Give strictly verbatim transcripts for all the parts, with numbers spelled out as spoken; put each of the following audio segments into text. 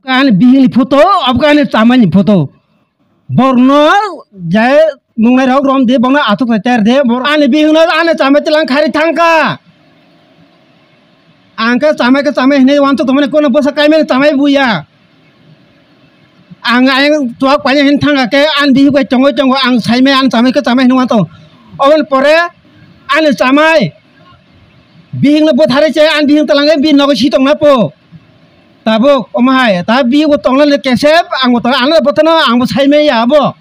Ani bihikni photo, obo ani chamaini photo. Borno je nungnai rok rom de, borno atuk sai ter de, bor ani bihikno ani chamai tilang khari thangka. Ang khe chamai khe chamai hinui wantok tongmani, kono bwsa kaimani chamai buya. Ang ayang tuak paina hin thangka khe ani bihik bai tongoi tongo, ang saimai ani chamai khe chamai hinui wantok. Oboni pore ani chamai bihikno bwtharwi se ani bihik talangwi bini nogo sitongna po. Tabuk, omo hai, ta bihik bo tongna le kesep, ang bo tongna, ano bothano, ang bo sai maya abo.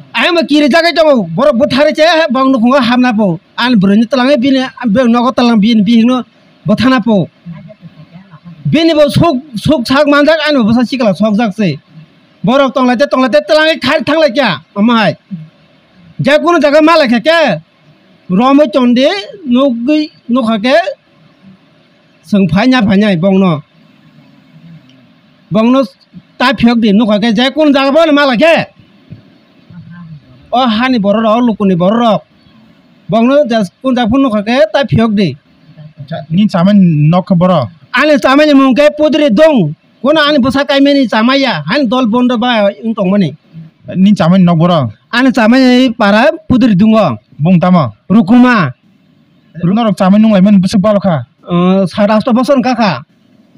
Ayang bo kiri jagai tongo, borok bwtharwi se, bong nukhungo hamna po. Ani bwrwini twlangwi bini, be-, nogo twlang bini bihikno bwthana po. Bini bo suk, suk sak manjak, ani bo bwsa sikla sokjak se. Borok tonglaite, tonglaite, twlangwi khari thanglaikya, omo hai. Je kunu jaga malaikha khe, romwi tongdi, nukgwi, nukha khe, Chwng phaina phainai bongno. Bongno ta phiyok di nukha khe je kun jaga bono mala khe. O hani borok rok, o lukuni borok rok. Bongno jas kun jaga phano nukha khe ta phiyok di. Cha-, ni chamani nok khe boro? Ani chamani mung khe pudri dong. Kono ani bwsa kaimani chamaya. Hani dol bondo ba wng tongmani. Ni chamani nok boro? Ani chamani para pudri dungo. Bung tamo? Rukuma. Norok chamai nunglaimani bwswk balo kha? Uh, sat asto bosor wngkha kha.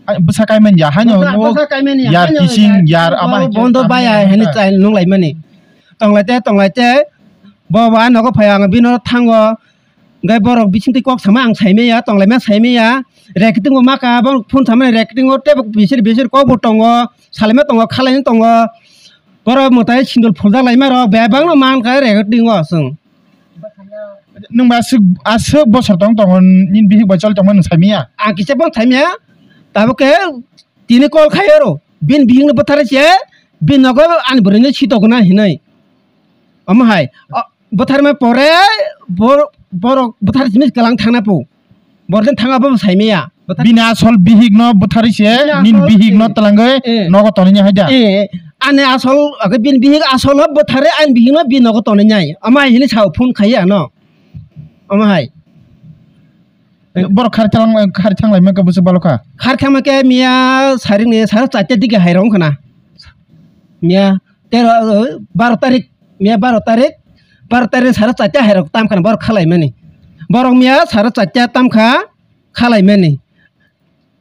Hai, bwsa kaiman ya, haino bwsa, nugo bwsa kaiman ya, yar haino kising, yar yar ama bo-, hai bondo khe baya, tamo haino nangkha. Chai nunglaimani. Tonglaite, tonglaite, bo ba nogo phai ang bino thango. Gai borok bisingtwi kok sama ang saimaya, tonglaima saimaya. Recording bo maka, bo phone samani recording o tebo bisir bisir kok bo tongo, salaima tongo, khalaini tongo. Borok mwtai sindul phuljak laima rok, bebak no mankha recording o chwng. Nwng ba aswk, aswk bosor tong tongo, nini bihik bai choli tongma nwng saimanya? Ang kisa phano saimanya, tabuk khe tini call khai oro, bini bihik no bwtharwi se, bini nogo ani bwrwi no sitokna hinwi. Omo hai, o, bwtharma pore, bor-, borok bwtharwi simi kwlang thangna po. Borok thang abo saimaya. Bini asol bihik no bwtharwi se, bini nini asol, bihik no eh, twlangwi eh, nogo tonwi hai da. Eh, ani asol, age bini bihik asol no bwtharwi ani bihik no bini nogo tonwi nai. Ama hini sao phone khai ano. Ama hai. Borok khar thang, khar thang lai maka bwswk balo kha. Khar thang maka miya saring ni sar chaita dige hai rong khana. Miya tero, baro tarik, miya baro tarik, baro tarik sara chaita hai rok tam khana borok khalai mani. Borok miya sara chaita tam kha khalai mani.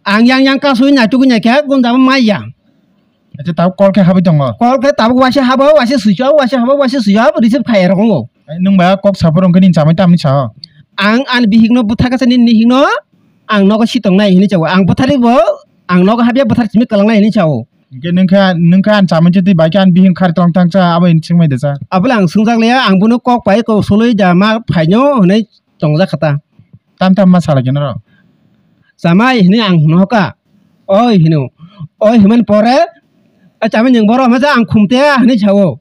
Ang yang yang kasui naituk nai kha gun jama mai yang. Acha tabuk call khe habai tongo. Call khe tabuk waisa habo, waisa suicho, waisa habo, waisa suicho, receive khai rok ngo. Nwng ba kok saphuru wngkhe nini chamai tamni sao? Ang ani bihik no bwtha kasa nini hik no ang nogo sitong nai hinwi chao. Ang bwtharwi bo ang nogo habya bwthar simi kwlang nai hinwi chao. Hingke nungkha, nungkha an chamai chetwi bai khe an bihik khar tong thang cha, abo hin swngmai da cha. Abole ang swngjak liya, ang bono kok pai kok soloi da ma phaino hinui tongjak kha ta. Tam tam ma sala khe norok? Chamai hinui ang hino ka. Oi hino. Oi himan pore, a chamai nwng boro hama cha ang khumte hinui sao.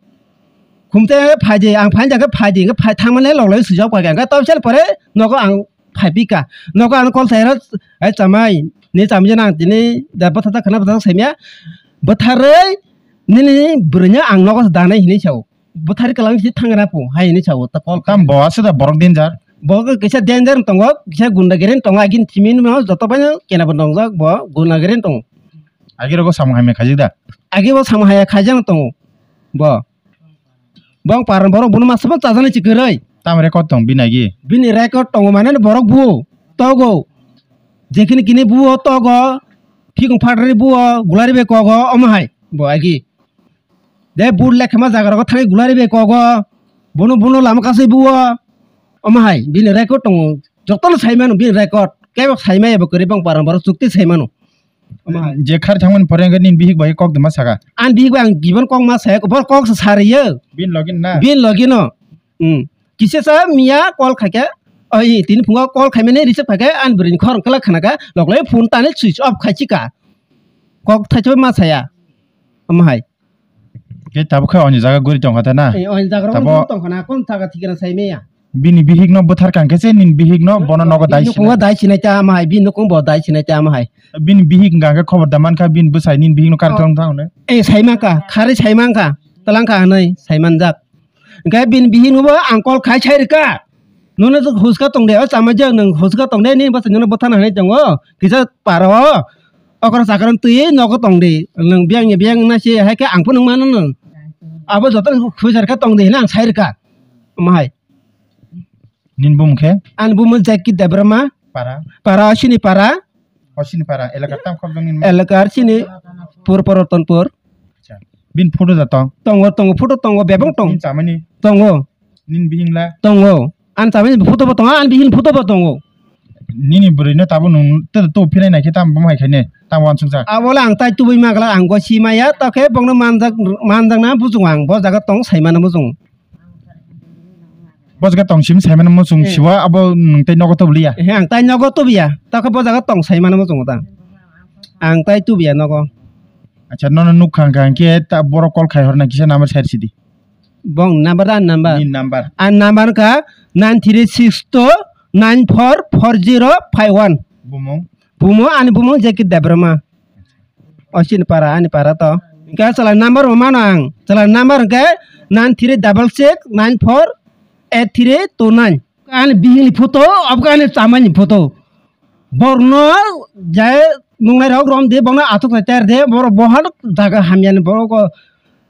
Khumte phai di, ang phaini jakhe phai di, hingke phai thangmani loglai swijak pai kha. Hingke tobsel pore nogo ang phai pika. Nogo ano call sai rw, "Ai chamai, ni chamai jana ang tini da bwtha ta khwna bwtha ta saimya. Bwtharwi nini bwrwino ang nogo danai," hinui sao. Bwtharwi kwlangwi si thangna pu, hai hinui sao ta call. Tam bo aswk da borok danger. Bo kisa danger wng tongo, kisa gundagiri wng tongo, agini simi no joto bai no kena bo nongjak bo gundagiri wng tongo. Agi rogo samung hamya khaijak da? Agi bo samung hamya khaijak wng tongo bo. Bong paran borok bono masa bo chajani chi kwrwi. Tamo record tong bini agi? Bini record tongo mane borok buo togo. Jekhini kini buo togo. Phikung phatrwi buo gulari bai kogo omo hai bo agi. De bur lekha ma jaga rogo thangwi gulari bai kogo. Bono bono lama kasui buo. Omo hai bini record tongo. Jotono sai mano bini record. Kebo sai maya bo kwrwi bong paran borok chukti sai mano. Omo hai. Je khar thangmani pore hwnkhe nini bihik bai kok dima saka? Ani bihik bai ang gibon kok ma saya, bor kok sa sariyo. Bin login na? Bin login no. Hmm. Kisa sa miya call khaikhe, oi, tini phungo call khaimani receive khaikhe, ani bwrwini khorang kwlak khanakha, loklai phone tani switch off khaichika. Kok thaichaba ma saya. Omo hai. Khe tabuk khe oni jaga guri tongkha ta na? Eh, oni jaga rok tabo guri tongkha na, kon jaga thikana sai meya. Bini bihik no bwthar kang khe se nini bihik no bono nogo dai sinai. Dai sinai ta ama hai, bini nukhung bo dai sinai ta ama hai. Bini bihik hwnkha khe khobor da mankha, bini bwsai nini bihik no kar tong thang ne? Eh, sai mankha, khari sai mankha, twlang kha hinui sai manjak. Hwnkhe bini bihik no bo ang call khai sai rwkha. Nono huska tong de, o chama je nwng huska tong de, nini bwsai nono bwthana hinui tongo, kisa paro. Okra chakra twi nogo tong di. Nwng biyang ni biyang na se hai khe ang phano mano no. Abo joto khwi jar kha tong di hinwi ang sai rwkha. Omo hai. Nini bumung khe? Ani bumung Jaki Debbarma. Para? Para, Osini para. Osini para. Elaka tam khobjong nini? Elaka Osini pur Porotonpur. Acha. Bini photo da tong? Tongo, tongo, photo tongo, bebak tongo. Nini chamani? Tongo. Nini bihingla? Tongo. Ani chamani photo bo tongo, ani bihing photo bo tongo. Nini bwrwi no tabuk nwng to, to phinai nai khe tam bo hai khaine tam wansukjak. Abole ang tai tubui magla ang go si maya, to khe bongno manjak, manjakna bujung ang, bo jaga tong sai mano bujung. Bo jaga tong simi sai mano muchung siwa abo nwng tei nogo tubuliya. He, ang tai nogo tubiya. Ta khe bo jaga tong sai mano muchung ta. Ang tai tubiya nogo. Acha, nono nukha hwnkha hwnkhe ta borok call khai horna kisa number share sidi. Bong number da number. Ni number. An number ka nine three six two nine four four zero five one. Bumung. Bumung ani bumung Jeki Debbarma. Osini para, ani para to. Hingke chwla number bo mano ang. Chwla number hingke nine three double six nine four eight three two nine. Ani bihini photo, abokhe ani chamani photo. Borokno je nungnai rok rom de, borokno atuk sai ter de, borok bohan jaga hamya ni borok,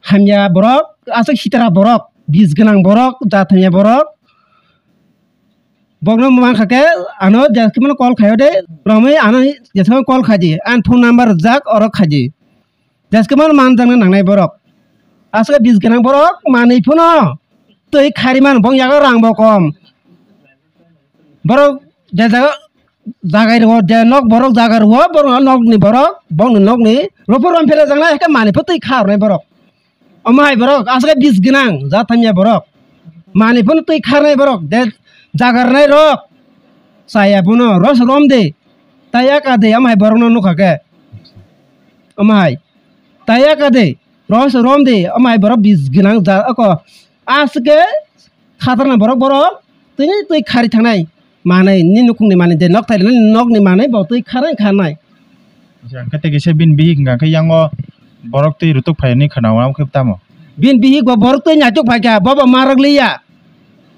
hamya borok, aswk sitra borok, bis gwnang borok, jathanya borok. Bokno mankha khe ano jeskhemano call khaio de, romwi ano jeskhemano call khaidi, ani phone number rijak oro khaidi. Jeskhemano manjakna nangnai borok. Aswk bis gwnang borok manwi phano twi khari mano, bong yago rang bo kom. Borok je jaga, jagai rwo, je nok borok jaga rwo, borok nokni borok, bongni nokni, rophor rom phela jaknai, hake manwi pho twi kha rwnai borok. Omo hai borok, aswk bis gwnang, jathanya borok. Manwi phano twi kharnai borok, de jagarnai rok. Chaya bono, ros rom de. Tai ya ka de, omo hai borokno nukha khe. Omo hai. Tai ya ka de, ros rom de, omo hai borok bis gwnang, ja, ako. Aswk khatarna borok, borok tini twi khari thangnai manwi, ni nukhungni manwi de nok thai rwnani nokni manwi bo twi kharnai kharnai. Acha, hwnkhe tei kisa bini bihik hwnkha khe yango borok twi rutuk phai hwnwi khwna, omo khe tamo? Bini bihik bo borok twi naituk phai kha, bo bo marak liya,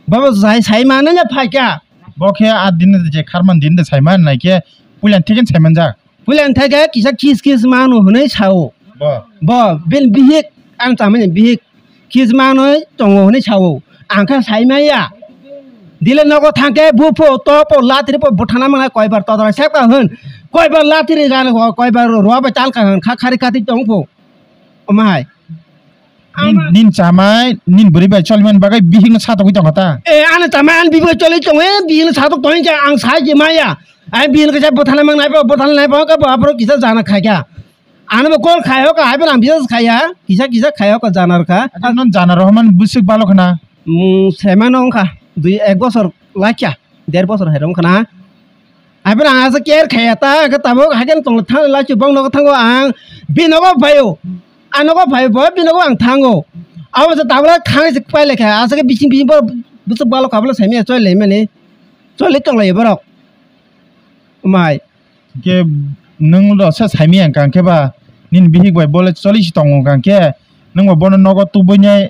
bo bo sai, sai manwi no phai kha. Bo khe a din je kharman din de sai man nai khe puila thik khe sai manjak. Puila thai khe kisa kis kis manu hwnwi sao. Bo. Bo, bini bihik, ang chamani bihik, kis manwi tongo hwnwi sao. Ang khe sai maya. Dile nogo thang khe bupho, topo, latri po, buthana mangna koibar todra sepka hwn. Koibar latri gan ho, koibar roa bai talka hwn, kha khari kati tong pho. Omo hai. Nin, nin chamai, nin bwrwi bai choliman bagwi bihikno satokgwi tongkha ta? E, ano chamai, ani bihik bai choli tongo, e, bihikno satok tongwi khe ang sai je maya. Ai bihikno kisa bwthana mang nai bo, bwthana nai bo, khe bo aphuru kisa jana khai kha. Ano bo call khai ho kha, hai bo ang bisas khai ya, kisa kisa khai ho kha jana rw kha. Acha, non jana rw man bwswk balo khna? Mm, semano wngkha, dui ek bosor lakya, der bosor hai rw wngkha na. Aphuru ang asa care khaya ta, hwnkhe tabuk haikhe tongla thang la chubang nogo thango ang, bini nogo phaio, ang nogo phaio bo, bini nogo ang thango. Abo se tabuk thang se pai lekha, asa khe bising bising bo bwswk balo kha bwla saimanya choi laimani, choli tong laio borok. Mai. Khe nwng do sa saimanya hwnkha khe ba, nini bihik bai bole choli si tongo hwnkha khe, nwng bo bono nogo tubui nai,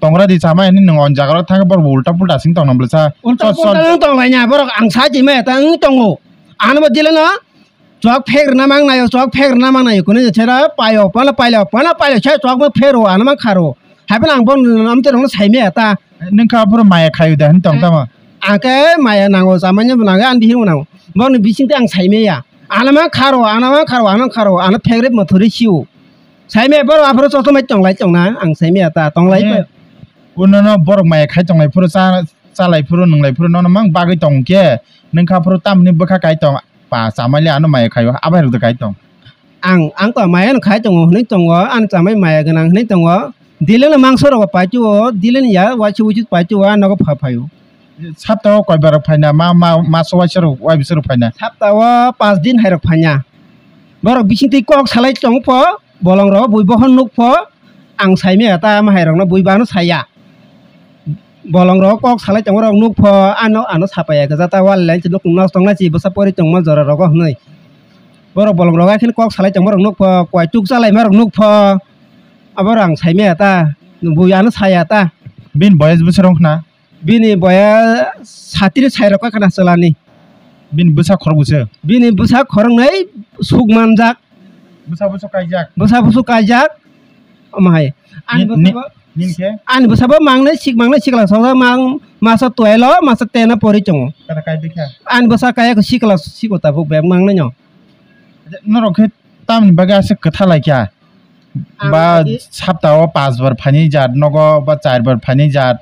tongra di chamai hinwi nwng o jaga rok thang borok bo ulta pulta sing tong nang bwlasa. Ulta pulta nwng tong lai na borok ang sa di maya ta wng tongo. Ano bo dile no chwk phek rwna mang naio, chwk phek rwna mang naio, kunu je chera paio, pala pailo, pala pailo, se chwk bo phek rwo, ano mang kha rwo. Hai phano ang bo amte rokno sai maya ta. Nwng kha aphuru maya khaio da hinwi tong tamo? Ang khe maya nango, chamai no bo nango, ani bihik bo nango. Boni bising te ang sai maya. Ano mang kha rwo, ano mang kha rwo, ano mang kha rwo, ano phek rw mothori sio. Saimaya borok aphuru chosomai tonglai tongna, ang saimaya ta tonglai. Eh, pa. Unono borok maya khai tonglai phuru cha, chalai phuru nwnglai phuru nono mang bagwi tong khe, nwng kha phuru tamni bwkha kai tong, pa chamai le ano maya khaio, abai rok de kai tong. Ang, ang to maya no khai tongo hwnwi tongo, ani chamai maya gwnang hwnwi tongo. Dile no mangso rogo paituo, dile ni ya waisi wuisu paituo, a nogo pha phaio. Sapta o koi bar rok phaina, ma, ma, ma so waisa rok, wai bisa rok phaina? Sapta o pas din hai rok phaina. Borok bising twi kok salai tong pho. Bolong rok bui bohor nuk pho, ang sai maya ta, ama hai rok no bui bano saya. Bolong rok kok salai tongma rok nuk pho, ano, ano sapaya gajata wal line se nuk nok tong nai si bwsa pori tongma jora rogo hwnwi. Borok bolong rok akhini kok salai tongma rok nuk pho, koi tuk chalaima rok nuk pho. Abo rang sai maya ta, bui ano saya ta. Bini boyes bwswk rok na? Bini boya satiri sai rok khana chalani. Bini bwsa khorok bwswk? Bini bwsa khoroknwi suk manjak. Bwsa bwswk kaijak. Bwsa bwswk kaijak. Omo hai. Ani Ni-, ni-, bwsabo, nini khe? Ani bwsabo mangnai sik mangnai sikla sojak mang masa twelve o masa ten o pori tongo. Kada kai bikha? Ani bwsa kaya sikla siko tabuk bag mangnai no. Norok khe tamni bagwi aswk kwtha laikha? Ang Ba di- sapta o pas bar phaini jat nogo ba char bar phaini jat.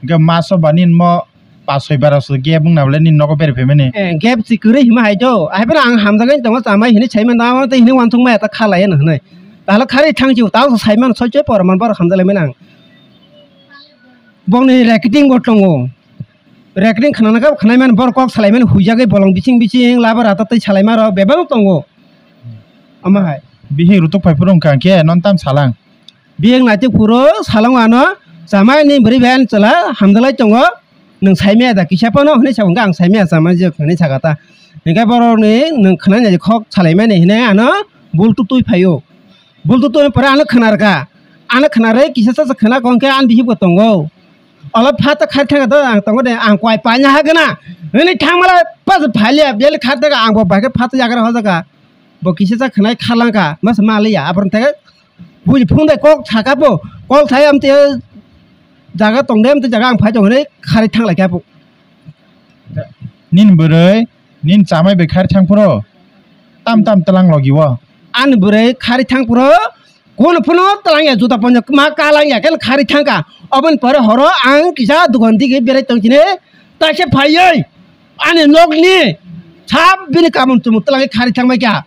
Hwnkhe maso ba nini mo pas soi bar so gap wngna bole nini nogo bere phaimani. Eh, gap si kwrwi hima hai do. Ahai phano ang hamjagani tongo chamai hini saimano tei hini wansukmaya ta khalaiya no hwnwi. Tahlo khari thangsi tao saimano soi soi pora man borok hamjalaimani ang. Bongni recording bo tongo. Recording khnana kha khwnai mani borok kok salai mani huijagwi bolong bising bising laba rata tei salaima rok bebak tongo. Omo hai. Bihik rutuk phai phuru wngkha khe non tam salang. Bihik naituk phuru salang ano chamai ni bwrwi bai ani chwla hamjalai tongo. Nwng saimaya da kisa phano hwnwi sa hwnkhe ang saimaya chamai je hwnwi saka ta. Hwnkhe borok ni nwng khwnai nai khok salai mani hwnwi ano bultu twi phaio. Bultu twi pore ano khwnarkha. Ano khwnarwi kisa sa khwna kong khe ani bihik bo tongo. Olo pha ta khai thang do ang tongo de ang koi paina ha gana. Nini thang mala pas phalia bel kha ta ang bo bai khe pha ta yagra ho jaga. Bo kisa sa khwnai khalang kha mas maliya abron te. Bui phung de kok saka bo kol sai am te jaga tong de am te jaga ang phai tong re khari thang lai kha bo. Nini bwrwi nini chamai bai khari thang phuro tam tam tlang logi o. Ani bwrwi khari thang phuro Kuno phano twlangya juta ponjo ma kalangya khe khari thangkha. Oboni pore horo ang kisa dogan digi berai tong chini taisa phaiwi ani nokni sab bini kamon tumu twlangwi khari thangbai kha.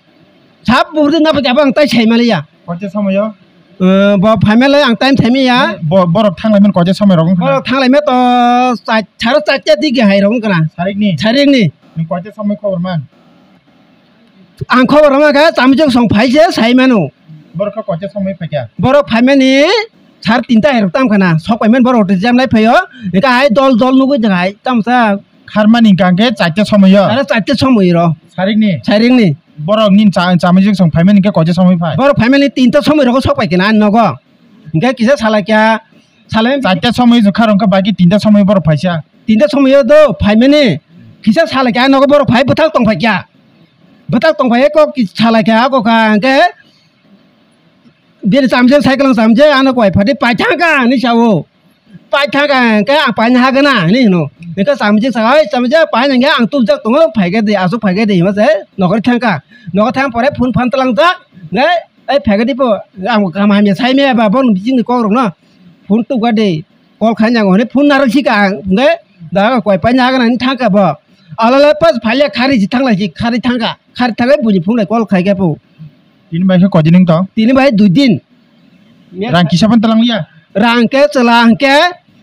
Sab buhuri na phai kha ang tai sai maliya. Koite somoyo? Eh, bo phaimale ang time thaimiya. Bo borok thanglaimani koite somoi rok wngkha? Borok thanglaimani to char-, saro charta digi hai rok wngkha na. Sarikni? Sarikni. Nwng koite somoi khobor man? Ang khobor rwma khe chamijok song phai se sai mano. Borok khe koite somoi phaikha? Borok phaimani sar tinta hai rok tam khana sok paimani borok hotel jam lai phaio. Eka hai dol dol nugui jaga hai tam sa. Kharmani hwnkha khe chaita somoi o? Are chaita somoi ro. Sarikni? Sarikni. Borok nini cha-, chamijok song phaimani khe koite somoi phai? Borok phaimani tinta somoi rogo sok pai khe na nogo. Hwnkhe kisa salai kha Salai Chaita somoi jukha rwngkha, baki tinta somoi borok phaisa. Tinta somoi o do phaimani. Kisa salai kha nogo borok phai bwthak tong phai kha. Bwthak tong phai kok ki salai kha kok kha hwnkhe bini chamjak cycle chamjak ano koi phadi paithang kha hinwi sao. Paithang kha hwnkhe ang paina hagana hinwi hino. Hwnkhe chamjak sa oi chamjak paina hwnkhe ang tubjak tongo phaikhe de aswk phaikhe de hima se nokori thang kha. Nokori thang pore phone phan tlang jak hwnkhe ei phaikhe de po ang bo kaham hamya sai maya ba bon bisingni kok rokno. Phone tubkha de. Call khaina hwnwi phone narwk si ka ang hwnkhe da koi paina hagana hinwi thang kha bo. Alole pas phaile khari si thang lai si khari thang kha. Khari thangwi buini phone lai call khai kha bo. Tini bai khe koi din wng tong? Tini bai dui din. Rang kisa phano twlang liya? Rang khe chwla hwnkhe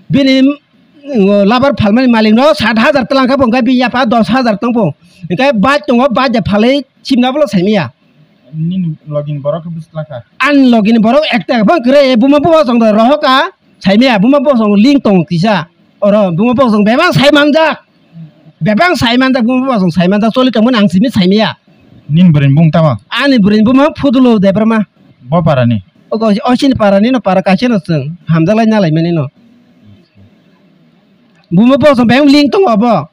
bini, mm, labar phalmani malikno sat hajar twlang kha bo hwnkhe bini yapha dos hajar tong bo. Hwnkhe bike tongo bike de phalwi simna bolo saimaya. Nini logini borok khe bwswk twlang kha? Ani logini borok ekta phano kwrwi buma buma chwng da rohor kha. Saimaya buma bosong ling tongo kisa. Oro buma bosong bebak sai manjak. Bebak sai manjak buma bosong sai manjak choli tongmani ang simi saimaya. Nini bwrwini bumung tamo? Ani bwrwini bumung Phudulo Debbarma. Bo parani? Ogo osini parani no para kaisa no chwng hamjak lai nalai mani no. Buma bosong bebak ling tongo obo.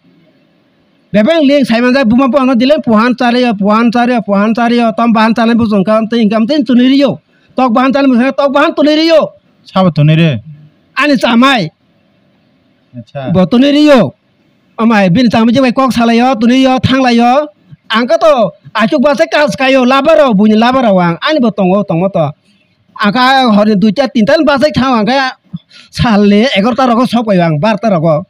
Bebeng ling sai manjak buma bosongno dileng puhan chariyo, puhan chariyo, puhan chariyo, tom bahan chanai bosong kam tei hingkam tei tunui riyo. Tok bahan chanai bosong tok bahan tunui riyo. Sabo tunui re? Ani chamai. Acha. Bo tunui riyo. Amai bini chamai je bai kok salayo, tunui yo, thanglayo. Ang ka to achuk base kas kayo, labaro, buini labaro ang. Ani bo tongo, tongo to. Ang kha horni duita tinta ni bachai thango, ang kha salni egarota rogo sok pai ang, barota rogo.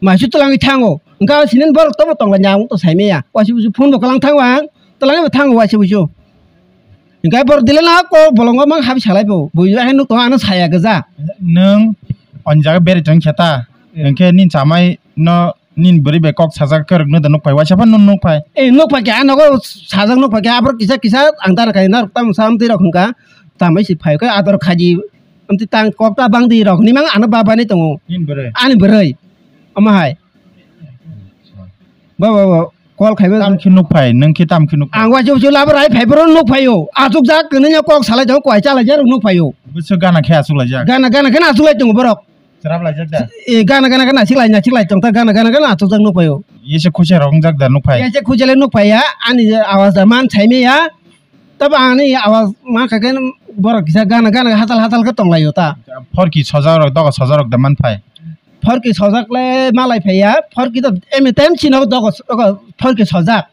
Maisu twlangwi thango. Ang kha sinin borok tobo tongla nyang to saimaya. Waisi busu phone bo kwlang thango ang, twlangwi bo thango waisi busu. Ang kha borok dile na ko bolongo mang habi salai bo. Bui hai nuk tong ano saya geza. Nwng on jaga beri tong kheta. Hwnkhe nini chamai no Nini bwrwi bai kok sajak khe rwkno da nuk phai, waisa phano nuk phai. Eh, nuk phai khe, ah, nogo sajak nuk phai khe, aborok kisa kisa ang dana khai narwk tamo sa amtwi rok hwnkha, tamo si phai khe ador khaji, amtwi tang kok ta bang di rok hwnwi mang ano ba bani tongo. Nini bwrwi? Ani bwrwi. Omo hai. Ba, ba, ba, call khaiba. Tam khe nuk phai, nwng khe tam khe nuk phai? Ang waisa waisa labar hai phai boro nuk phaio. Achuk jak kwnwi kok salai tongo, koi chalai jak rok nuk phaio. Bwswk gana khe achuk laijak? Gana, gana khe achuk lai tongo borok. Chwrap laijak da? E, gana gana gana siklai na siklai tong ta gana gana gana achukjak nukphai o. Yese khuisa rok wngjak da nukphai? Yese khuisa le nukphai ya, ani je awas da man saimaya. Tabo ani awaz ma kha khe borok kisa gana gana hatal hatal khe tonglaio ta. Phorki sojarok, doga sojarok da man phai. Phorki sojak le malai phaiya, phorki to anytime chino doga, doga phorki sojak.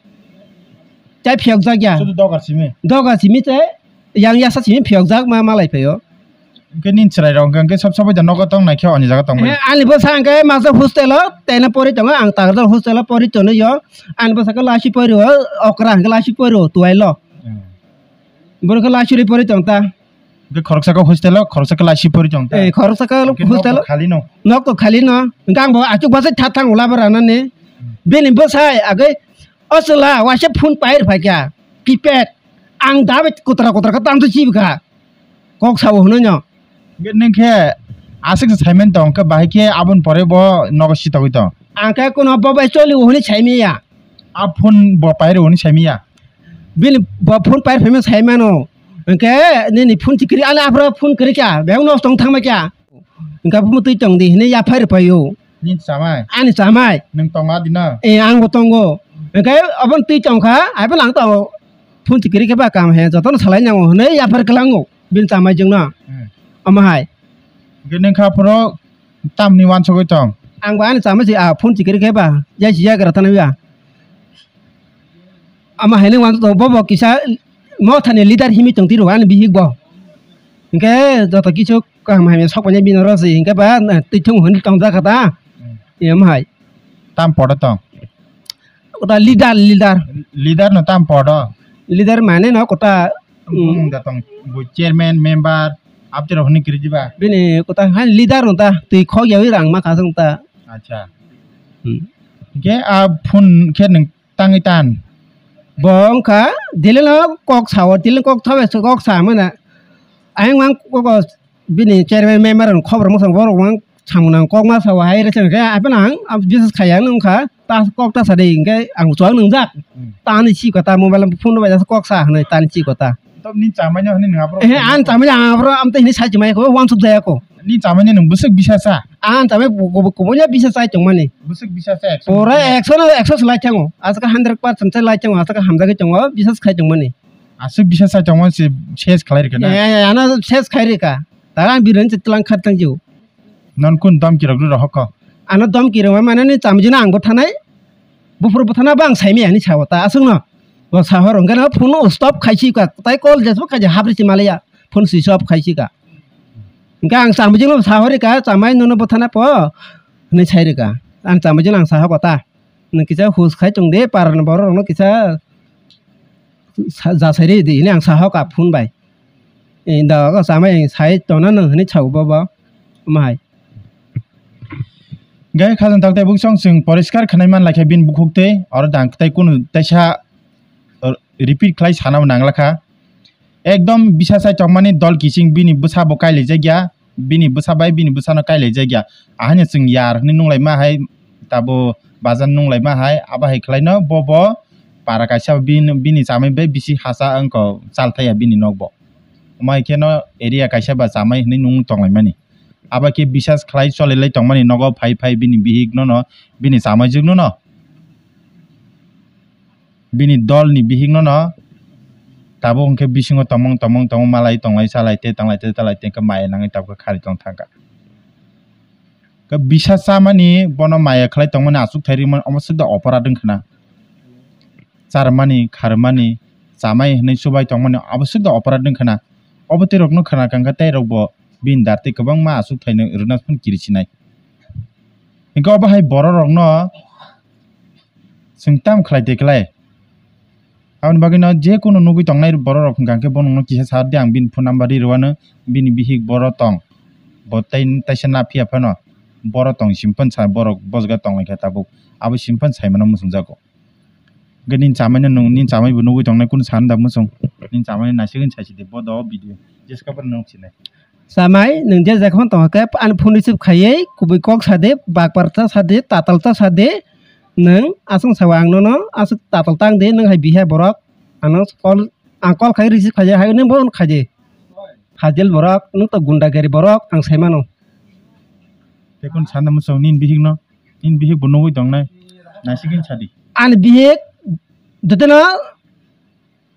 Chai phiyok jak ya. Sudu doga simi. Doga simi te yang yasa simi phiyok jak ma malai phaio. Hwnkhe nini chwrairok hwnkhe, hwnkhe sob sobai da nogo tong naikhe ani jaga tong bai. He, ani bwsa hwnkhe masa hostel o tena pori tongo, ang takarjak hostel o pori tonwi o. Ani bwsa khe lasi pori o, okra hwnkhe lasi pori o, tuwai lo. Hmm. Borok khe lasi ri pori tong ta. Hwnkhe khoroksa khe hostel o, khoroksa khe lasi pori tong ta. Eh, khoroksa khe hostel o. Hwnkhe nok to khali no. Nok to khali no. Hwnkhe ang bo achuk bachai tha thang ula bo ranani. Hmm. Bini bwsai agwi o chwla waisa phone pair phaikha. Keypad. Ang dabai kutra kutra khe tang to chibikha. Kok sao hwnwi no. Hwnkhe nwng khe aswk se saiman tong khe bahai khe aboni pore bo nogo sitogwi tong. Ang khe kuno bo bai choli hwnwi saimanya. A phone bo pairo hwnwi saimanya. Bini bo phone pair phaimano saimano. Hwnkhe nini phone tikri ani aphro phone kwrwi kha. Beng nosto wng thangma kha. Hwnkhe bo twi tong di hwnwi yaphai rw phaio. Nini chamai? Ani chamai. Nwng tongo dino? Eh, ang bo tongo. Hwnkhe obo twi tong kha, hai phano ang tongo. Phone tikri khe ba kam he, jotono salai nango hwnwi yaphar kwlango bini chamai jwngno. Hmm. Omo hai. Hwnkhe nwng kha phoro tamni wansugwi tong? Ang bo ani chamai se, ah, phone tikri khe ba, jai si yagra thana ba. Omo hai nang wansuk tongo, bo bo kisa mothani leader himwi tong tiro ani bihik bo. Hwnkhe joto kisu kaham hamya sok manya bini oro se hwnkhe ba, eh, twi thung hwnwi tong jak kha ta. Hmm. Em hai. Tam podo tong? Kota leader, leader. Leader no tam podo? Leader mane no kota, hmm. Bumung da tong, bo chairman, member, abtiro hwnwi kwrwi diba? Bini kota hai leader no ta, twi khok yawi rang ma kha song ta. Acha. Hmm. Hwnkhe a phone khe nwng tangwi tan? Bo wngkha daily no kok sao, daily kok thabai kok sa mano. Ayang mang kok bini chairman member rok khobor mosong borok mang samung nang kok ma sao hai rese khe aphano ang, ang bisas khaiya wngkha ta kok ta sadi hwnkhe ang chuwak nwngjak. Hmm. Tani si kota mobile phone bai kok sa hwnwi tani si kota. Tok ni chamai no hwnwi nang aphro. Eh, ang chamai ang aphro am te hwnwi sai chamai ko wansuk jaya ko. Ni chamai no nwng bwswk bisa sa? Ang chamai kubunya bisa sai tongmani. Bwswk bisa sa ekso? Pura ekso no ekso se lai thango. Aswk hundred percent se lai thango. Aswk hamjagwi tongo bisas khai tongmani. Aswk bisa sai tongmani se ses khlai rikha na? Eh, eh, ano ses khai rikha. Tara ang birani se tlang khat tang jiu. Non kun dom kirok ri rohok ko? Ano dom kirok ma mane ni chamjuna ang bo thanai. Buphuru bo thana bang saimi ani sao ta aswk no. Bo sahor hwnkhe no phone no stop khaisi ka. Tai call jesbo khaje habri si malaya. Phone switch off khaisi ka. Hwnkhe ang chamjuna sahori ka chamai nono bo thana po. Hwnwi sai rika. Ang chamjuna ang sahok ta. Nwng kisa hus khai tong de, parani borok rokno kisa sa-, jasai rw di, hwnwi ang sahok a phone bai. Inda o chamai sai tongna nwng hwnwi sao bo bo. Omo hai. Gai khajang tak tai buksong chwng poriskar khanai man lai kha bini bukhuk tei oro dang tai kunu taisa, uh, repeat khlai sana bo nang la kha. Ekdom bisa sai tongmani dol kiching bini bwsa bo kailaijak ya, bini bwsa bai bini bwsano kailaijak ya. Ahani chwng yar hwnwi nunglaima hai, tabo bajan nunglaima hai, abo hai khlaino bo bo para kaisa bini, bini chamai bai bisi hasa wngkha chalthaya bini nokbo. Omo hai kheno area kaisa ba chamai hwnwi nung tonglaimani. Abo khe bisas khlai cholilai tongmani nogo phai phai bini bihik nono, bini chamaijwk nono. Bini dol ni bihik no no tabuk hwnkhe bisingo tomong tomong tomong malai tonglai chalai tei tanglai tei talai tei hwnkhe maya nangwi tabukhe khari tong thangkha. Khe bisa chamani bono maya khlai tongmani achuk thai rimani omo swkda oporad wngkhana. Charmani kharmani chamai hwnwi chubai tongmani obo swkda oporad wngkhana. Obo tei rokno khna kangkha tei rokbo bini dar tei kwbangma achuk thaino rwna phano kirisinai. Hwnkhe obo hai borok rokno Chwng tamo khlai de klai? Aboni bagwino je kunu nugwi tongnai borok rok hwnkha khe bo nokno kisa sa di, ang bini phone number ri rwano, bini bihik boro tong, bo tei, teisa na phiya phano boro tong, sim phano sa borok bojga tong lai kha tabuk, abo sim phano sai mano muchung jago. Hwnkhe nini chamai no nwng, nini chamai bo nugwi tongnai kunu sana da muchung, nini chamai no naisingwini sai si di, bo do video jeska phano nuk sinai. Chamai, nwng je jekhon tongkha khe ani phone receive khaiwi kubui kok sa di, bakpar ta sa di, tatal ta sa di, nwng aswk sao ang nono aswk tatal tang di, nwng hai bihai borok ano call, ang call khai receive khaijak hai nwng bo khai di. Fajil borok, nwng to gundagari borok ang sai mano. Tei kunu sana muchung nini bihik no, nini bihik bo nugwi tongnai, naisingwini sa di. Ani bihik jotono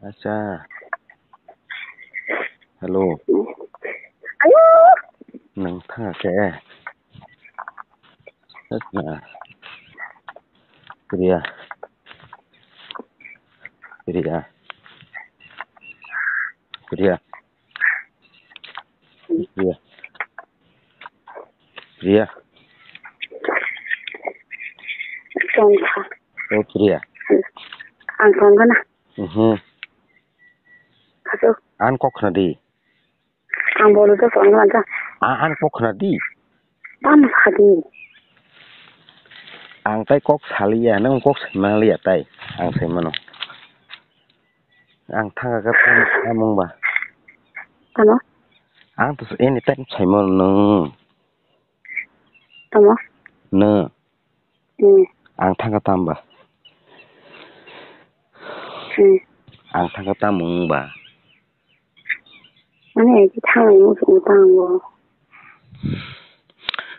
Acha. Hello. Nang thang ke. Asna. Priya. Priya. Priya. Priya. Priya. Chonpha. O Priya. Ang tongkha na. Mhm. Kaso. Ang kok khna di. Ang bolo to tongkha na. A, ang kok khna di. Tamo sakha di. Ang tai kok saliya, nang kok sai manliya tai. Ang sai mano. Ang thangkha kha tamo ba. Tamo? Ang to anytime sai mano nang. Tamo? Nang. Hmm. Ang thangkha tamo ba. Hmm. Ang thangkha tamo wng ba. Mane eki thangwi muchungo tango.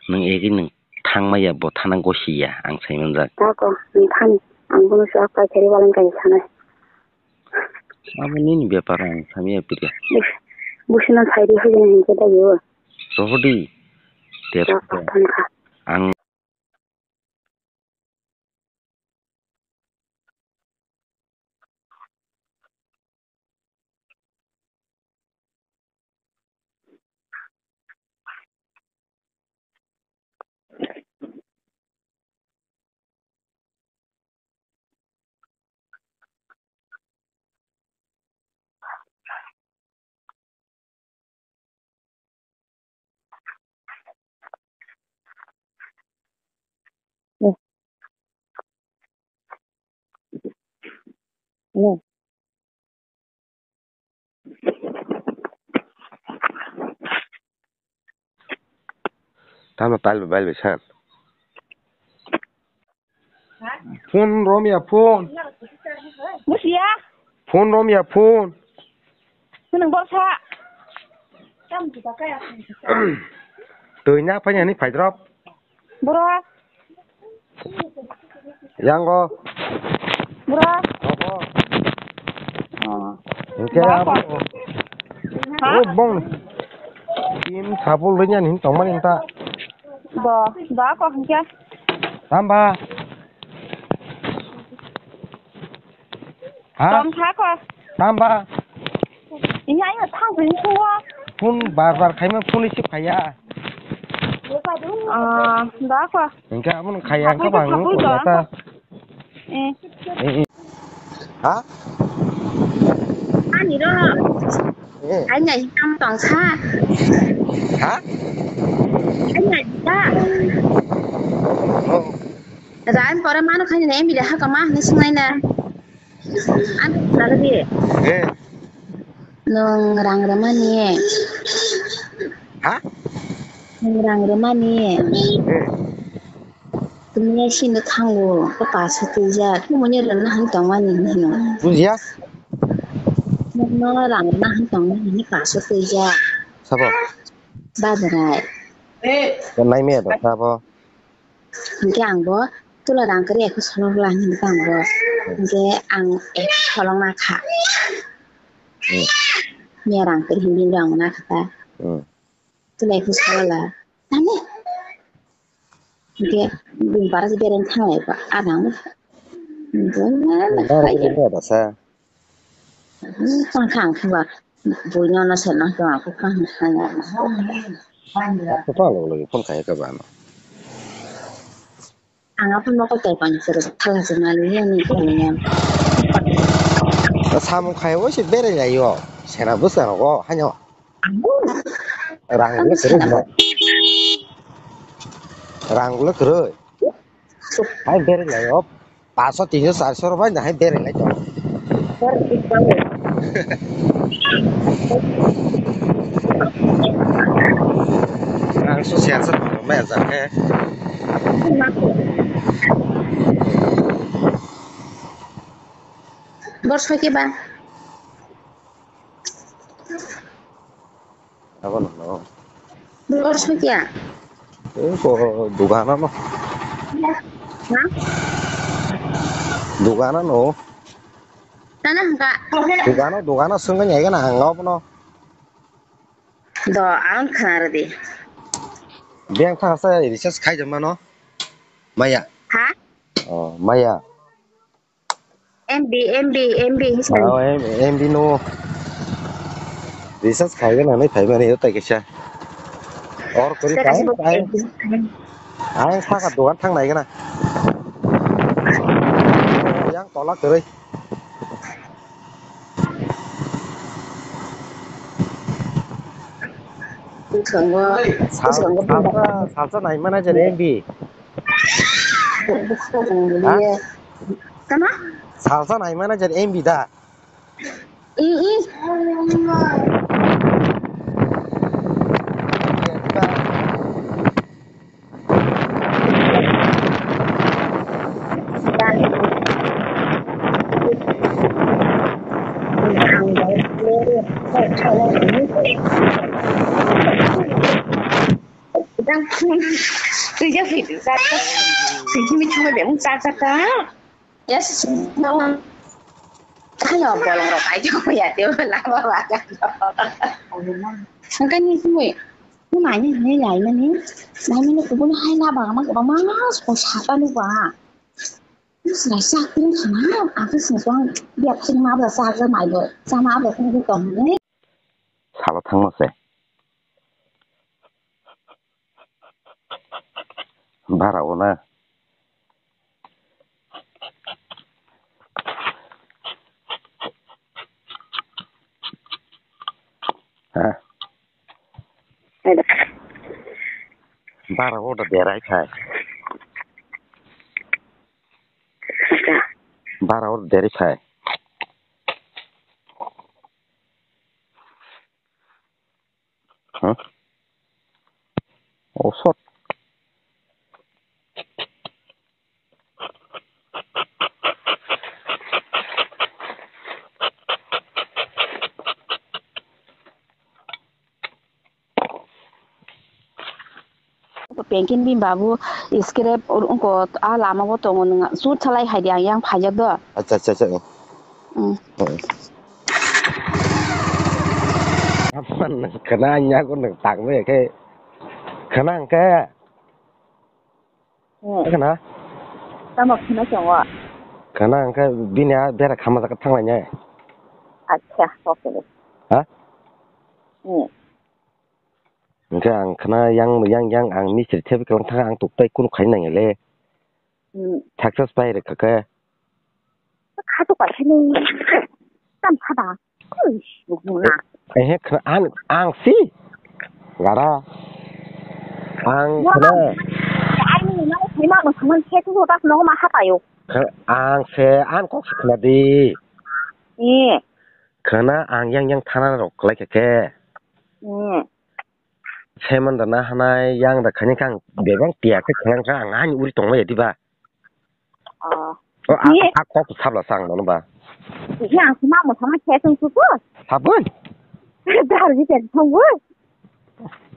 Nwng eki nwng thangmaya bo thana gosiya ang saimanjak. Tako nwng thani ang bono swk paithari waleng kaisa sanai. Abo nini bepar ang samiya pide. Bus-, busino sairi hojini hinkhe dagi o. Sohodi. Tep. Tako thangkha. Ang Tamo tal bai bai san. Phone romya phone. Busia. Phone romya phone. Nang borsa. Twi na phai ani phaidrop. Bro. Yango. Bro. Obo. Oh. Hingke ba abo. Ko. Ha? O bong. Tim sabul rinya nin tongmani ta. Bo, ba ko hingke. Tamba. Ha? Tong kha ko. Tamba. Iya, iya, thang sini suwa. Phone bar bar khaima phone receive khaya. Ah, da ko. Engka abon khaya engka bang ko ta. Eh. Eh, eh. Ha? Ani ro. Eh. Ai nai tam tong sa. Ha? Ai nai ta. Oh. Ran pore manu khani ne mi da ha kama ni singai na. An lagi. Eh. Nwng rang rwmani. Ha? Nwng rang rwmani. Eh. Tumya sino thango, ko paso twijak. Tumoni rwna han tongmani hino. Bujiya? Nwng rang rwna han tongmani hino paso twijak. Sabo? Badrai. Ko nai me da sabo? Hingke ang bo tula rang kari ekho solong la hingke ang bo. Hingke ang ekho solong na kha. Hmm. Miya rang kari hingke ang na kha ta. Hmm. Tula ekho solong la. Nani? Hingke bini bara je bereng thang lai ba. A rang. Hingke na na kha ya. Tang kha ang kha ba. Buino no se nang tong aku kan. Aku pa lo lo phone khai ka ba no. Ang apa mau kau tanya sih thala sih malu ya nih kayaknya. Samung khai wo si bere ya yo. Sena bus kan ko hanyo. Rang lo keroi no. Rang lo keroi. Hai bere ya yo. Paso, tinso, charso rok bai nahai berai lai tongo. Ang so share sa tongo, maya jang khe. Bor soi khe ba? Abo no. Bor soi kya? Ko dugana no. Ha? Dugana no. Tana hangka. Dugana, dugana sungka nyai gana hanga abono. Do ang khana rwdi. Beng thangsa recharge khai jama no. Maya. Ha? Oh, maya. M B, M B, M B, hisai. Oh, M-, M B no. Recharge khai gana nai phai mani tai kaisa. Or kori tai, tai. Ang saka dogan thang nai gana. Kola kwrwi. Bwskango, sal-, bwskango salsa, salsa naimana jani M B. Bwskango ha? Tama? Salsa naimana jani M B da. I, i. Twi jak phi, twi jak. Twi jak phi, twi jak. Yes, no. Kaya bolong rok ai jok ya, teo lama bagan. Sangka ni sumui. Ni mani ni lai mani. Lai mani kubun hai na ba ma ba ma ko sapa ni ba. Ni sila sak tin khana. Aku sing suang dia pin ma ba sak mai ba. Sama ba ku ko ni. Salo thangma se. Bara o na. Ha? Bara o da berai khai. Bara o da berai khai. Huh? Oh, shot. Pengkin bini babu scrap ungko a lama bo tongo, nwng sut salai hai di, ang yang phaijak do. Acha, acha, acha. Mm. Mm. Apan khna nya ko nwng tak me khe khna ang khe. Mm. Khna? Tamo khna chongo. Khna ang khe bini a bera khama jak thang lai nya. Acha, okay. Ha? Mm. Hingke ang khna yang, yang, yang ang mistri thep khe thang ang tuk tai kunu khai nang le. Hmm. Success pai rwkha khe. Kha tuk pai khe nung. Tam kha da. Ui, bukung na. Eh, khna ang, ang si. Gara. Ang khna. Ai ni na ni ma mo saman khe tu ta no ma ha payo. Ang se ang kok se khna di. Eh. Khna ang yang yang thana rok khlai kha khe. Hmm. Seman da na hanai yang da khani kang bebang tiya khe khna kha ang ani uri tong lai diba. Oh. O a, a kok sabla sang mano ba. Yang ma mo sama khe sung su ko. Sabun. Dar ji ten sung bu.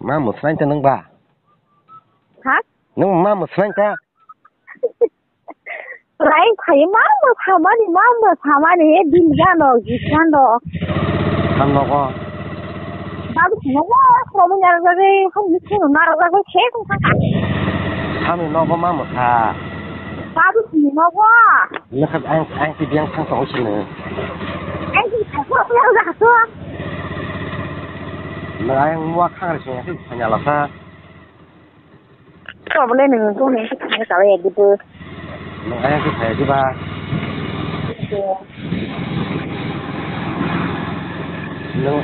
Ma mo sai ta nang ba. Ha? Nang ma mo sai ta. Lai khai ma ma samani, ma ma samani, e din jano, jisando. Hamno ko. Babu sino wa, promo nyara jage, hom ni sino nara jage, khe kung kaka. Hami no ko ma ma sa. Babu sino wa. Nakha ang, ang ti biang thang tong sini. Ang ti thang tong sini. Na ang wa khang sini, sini lasa. Problem ni tu ni tu ni kawai ya gitu. Nang ayang tu saya juga. Nang,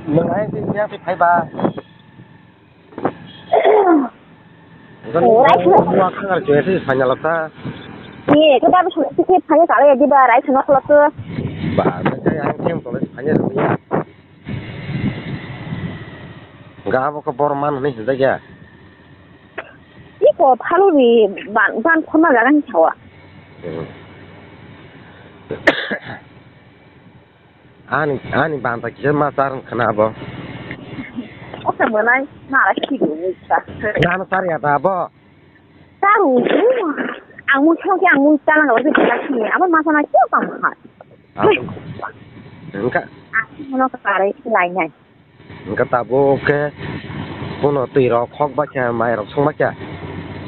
nang ayang tu saya tu saya ba. Kan semua kan harus saya sih hanya lata. Iya, kita harus sedikit hanya kawai ya gitu, rai semua kalau tu. Ba, saya yang tem kalau hanya dunia. Ga abo khe bor man hwnwi hwnjakya? Iko phaloni ban, ban khorna jaga ni sawa. Hmm. Ani, ani banta kisa ma char khna abo. Osa mwnai, mara khidu ni sa. Nano char ya da abo? Taru, ang mui song khe ang mui chana hor khe belai sini. Abo masa na khe kam ha. Engka. Ang mui no kare lai nai. Engka tabuk khe kuno twi rok khok ba khe mai rok song ba khe.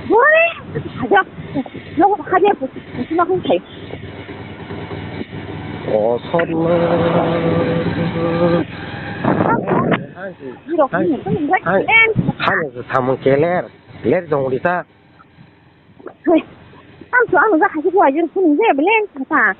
Bore, haja. Lo haja ko sima ko sai. O sor na. Ni rok ni ko ni. Hai, hai, samung keler, ler jong di ta. Hei, a Ang jak hai khe bo ajir phone je bele ang kha.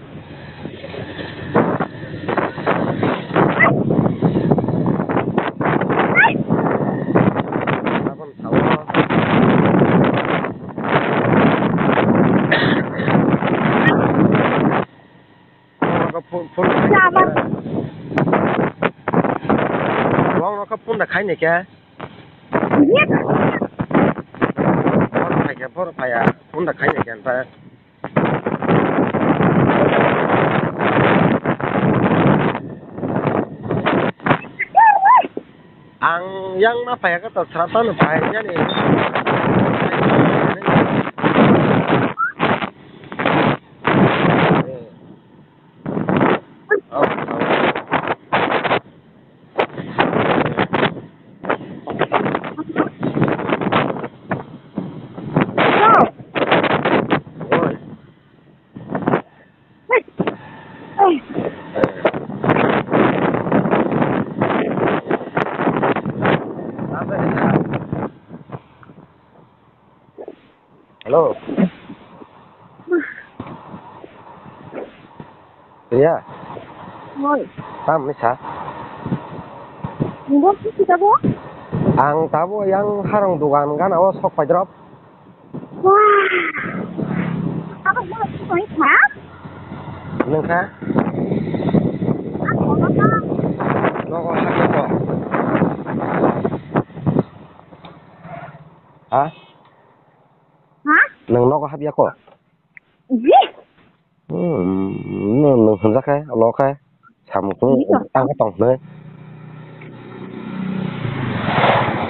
Phone, phone. Wng no kha phone da khai ni khe. Borok phai khe, borok phai ya. Phone da khai ni khe, phai. Ang yang ma phai ka to sra ta no phai ya ni. Hello. Priya. Oi. Tam ni sa. Nungbo sisi tabo? Ang tabo yang harong dugan gana o sok paidrop. Wah. Abo mo sisi koi kha? Nung kha? Ang kono kha. Nogo hapya ko. Ha? Ha? Nung nogo hapya ko? Ji. Hmm, nung, nung hwnjak khe, lo khe, samung tung, tang khe tong hwnwi.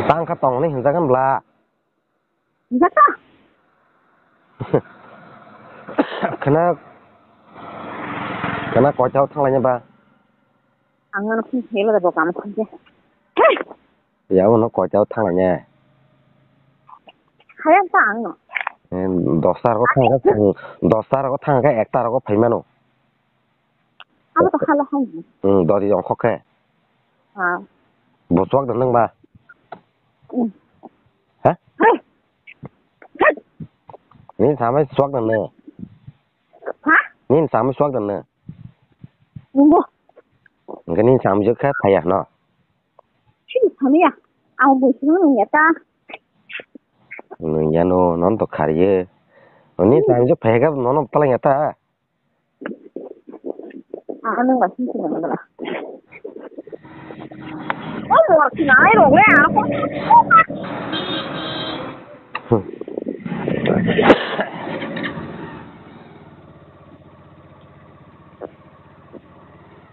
Tang khe tong hwnwi hwnjak khe bla. Hwnjak kha? Khna, khna koitao thanglaina ba? Ang ano phone khe ba bo kam kha khe. Ya, uno koitao thanglaina? Hayang ta ang no. Dosta rogo thang khe, dosta rogo thang khe ekta rogo phai mano. Abo to khala hai. Hmm, dori ongkhok khe. Ha. Bo chuak da nang ba? Hmm. Ha? Hai. Hai. Ni samai chuak da nang. Ha? Ni samai chuak da nang. Nungbo. Engke ni samai chuak khe phai ya no. Sini thani ya. Ang bo sini nung ya ta. Nung ya no, non to khariye. Ni samai chuak phai khe nono palang ya ta. Ang nung ba sini sini nung ba. Oh, mo sini ai rong le ang.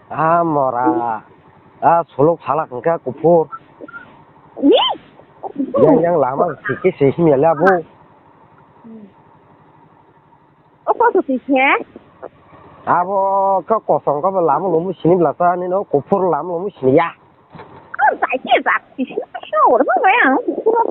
Ah, mora. Ah, suluk salak hwnkha kuphur. Ni? Yang, yang lama siki se himya le abo. Hmm. O koso sise? Abo ka kosong ka bo lama lomu sini blasa ni no kuphur lama lomu sini ya. Ang sai ke zat sisi so ora ba ya kuphur.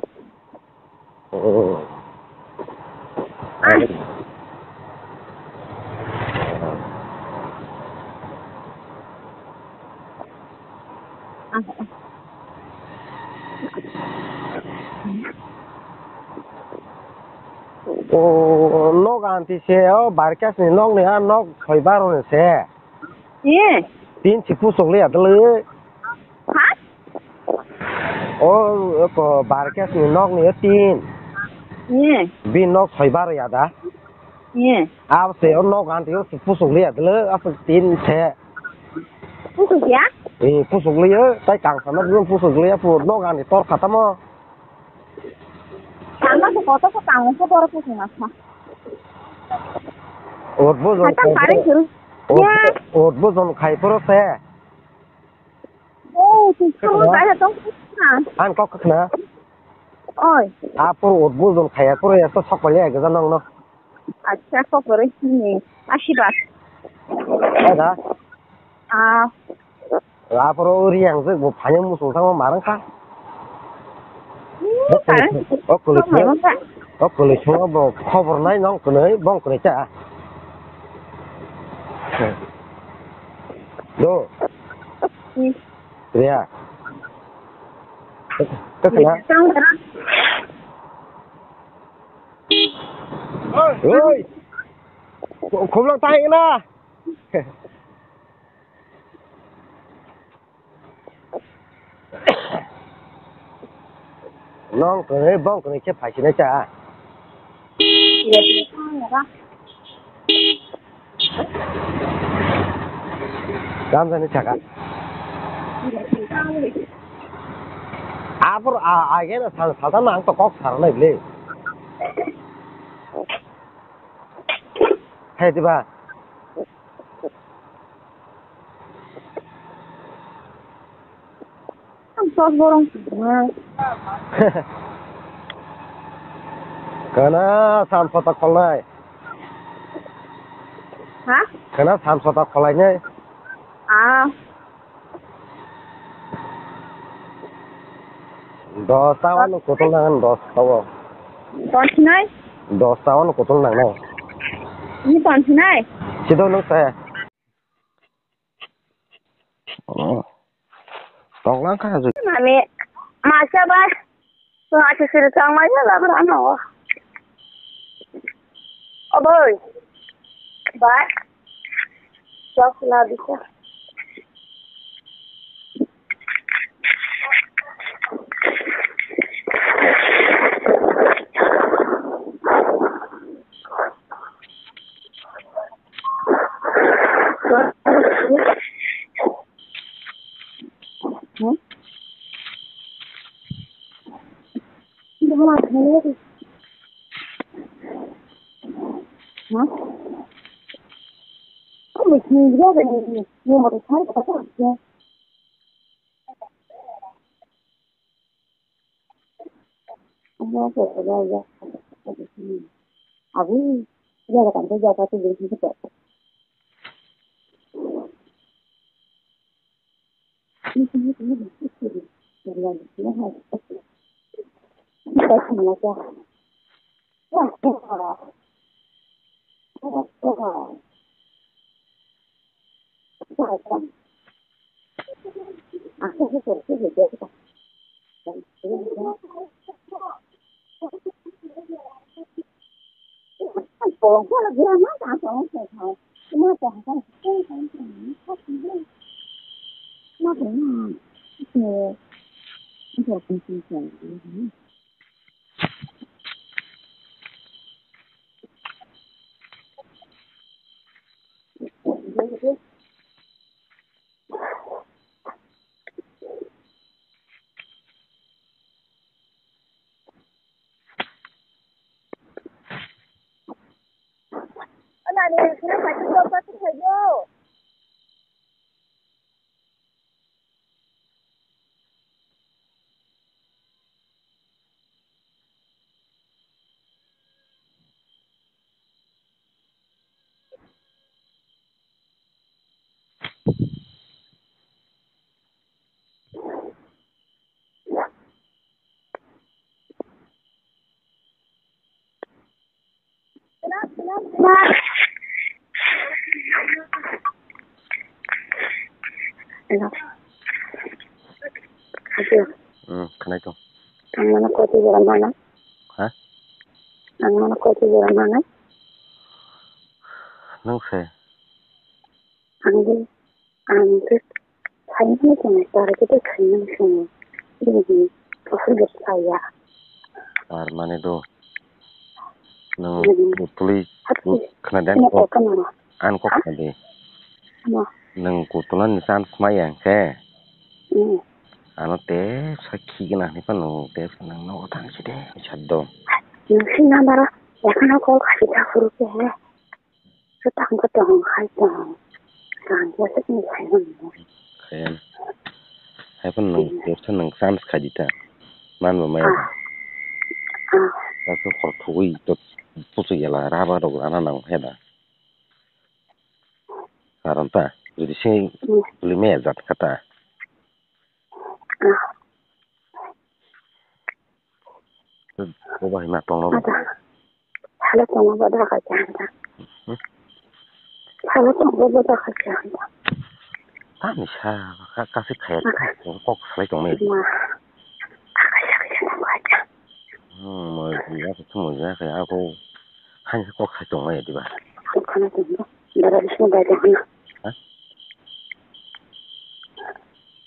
O, nok anti se, o, Barkes ni nok ni, a nok soi baro ni se. Eh. Tin si pusok le adle. Ha? O, ko Barkes ni nok ni tin. Eh. Bi nok soi baro ya da. Eh. Ab se o nok anti o si pusok le adle, ab tin se. Pusok ya? Eh, pusok le, tai kang sana dun pusok le, pu nok anti tor khatamo. Tangma se koto ko tangma se boro ko sima sa. Ot bo jon Kata kai pare poro. Juru. Ot, Ya. Ot bo jon kai poro se. Oh, tu Kata kamu na. Saya tong na. An kok kena. Oi. Apor ot bo jon kai poro ya to sok pale ya gaja nong no. Acha, kok pore sini. Asibad. Ada. Ah. Aporo uri ang je bo phanya musung thangma marang kha. Hmm, O kuli, parang o kuli thangma sung, marang kha. O kuli sung bo khobor nai nong kunui, bong kunui cha. Do. Hmm. Ria. Kakana. Tang dara. Oi. Khumlok tai na. Nong kwrwi bong kwrwi khe phaisinai cha. Tamjani saka. Abor a agena sal sal tamo ang to kok sarnai bile. Hai diba. Ang sos borong sukha. Kana sam sota kholnai. Ha? Kana sam sota kholainai. Ah. Dos ta wano kotol nangan dos ta wo. Ton sinai? Dos ta wano kotol nangnai. Ni ton sinai? Sido nung saya. Oh. Tonglang kha ju. Mami, masa ba. Tong achi siri tong mai ya labra no. Oboi. Ba. Sok la bisa. Hello. Hello. Hmm, khwnai tong. Ang nono koti jora mana? Ha? Ang nono koti jora mana? Nung se? Ang de, ang de, khaina tong, tar de khaina tong. Bini, bini, kosol de saya. Tar mane do. Nung Hmm. Utuli Hati, khna den ina ko. Kok kana? An kok Ha? Khna di. Ano. Nung kutulan ni san khma yang ke. Hmm. Ano te sakhi gana ni pa nung te nang no tang si de, saddo. Nung si number, ya kana call kasi ta huru ke he. Sotang ko tong khai tong. Kan ya sik ni khai tong. Khayan. Hai pun nung, hmm. Tersa nung chance khai di ta. Man bo maya. Ah. Ah. Taso khor thugui to pusu yala raba rok rana nang he da. Karon ta, jodi se hmm. Buli maya jat kata. Ah. Bo bai ma tongno. Ada. Salo tongo bo da ka chang da. Hmm? Salo tongo bo da ka chang da. Tani sa ka, kasi khaya. Aka. Kok salai tong mai. Ma. Aka ya ka chang da. Hmm, mo ya ka mo ya ka ya ko. Han kok sai tong mai diba. Khana tongno, bara bising bai tongno. Ha?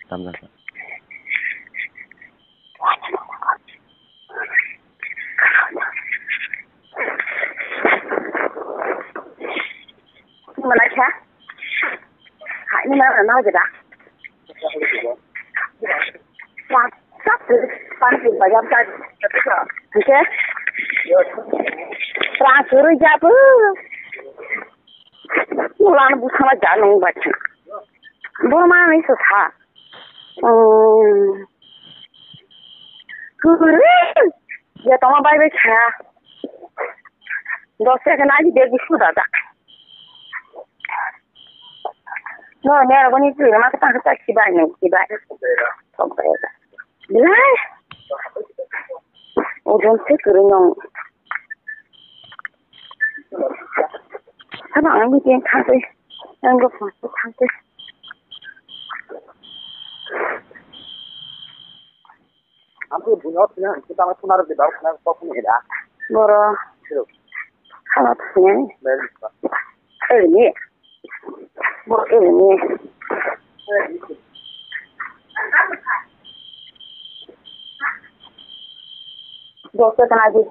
Tamjak. Mana kha? Hai ni mana na jeda. Sa, sa, pan pi ba jam ta. Oke. Rang suru jabu. Ulan bu sama janung baca. Borma ni susah. Hmm. Kuri. Ya toma bai bai kha. Dos second aji dia gisu dada. No, ne ro ni tu ma ta ta ki bai ne ki bai. Bilai. Ojon se kuri nong. Sama ang ni tiang thang te. Ang go phone thang te. Ang ko bunyo thina ang kita ma thuna ro de ba thuna ko ni da. Boro. Siro. Sama thanya ni. Bel. Eh ni. Bo eh ni. Bo ke kana di.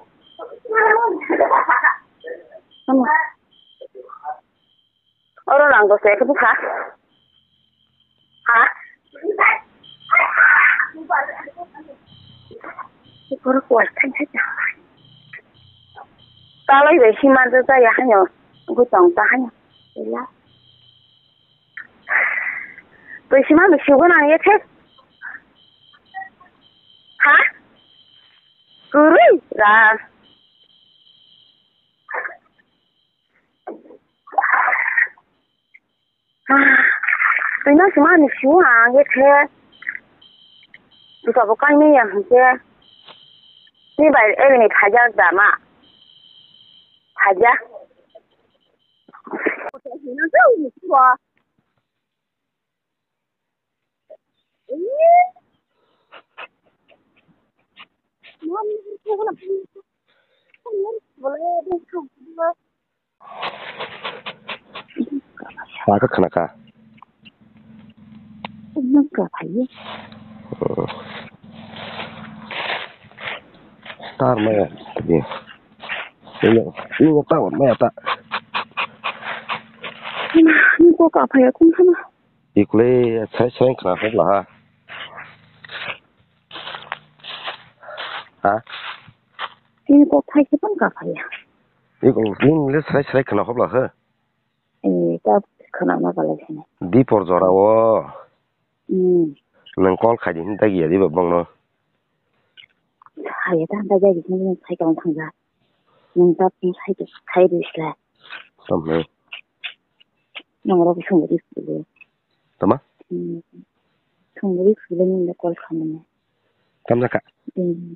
Sama. Oro lang dos ekhe bukha. Ha? Oro kuat khan kha. Talai bai sima do jaya hanyo. Gutong ta hanyo. Ela. Bai sima bai sugo nang ye khe. Ha? Kurui ra. Twi no sima ni su ang ye khe. Busa bo kai manya hwn khe. Ni bai ebini phaijak da ma? Phaijak. Saka khna kha. Nang ka phai. Tar maya. Ini, ini ta maya ta. Ni ko ka phai kum thana. Ikle sai sai khna hobla ha. Ha? Ini ko phai se pan ka phai. Ikle sai sai khna hobla ha. Eh, ta khana ma kalai sini. Dipor jora o. Hmm. Nang call khai di hin ta giya di ba bang no. Hai ta ta giya di hin khai ka thang ja. Nang ta pun khai to khai di sla. Samne. Nang ro sung di sla. Tama? Hmm. Sung di sla ni call khana. Tamjaka. Hmm.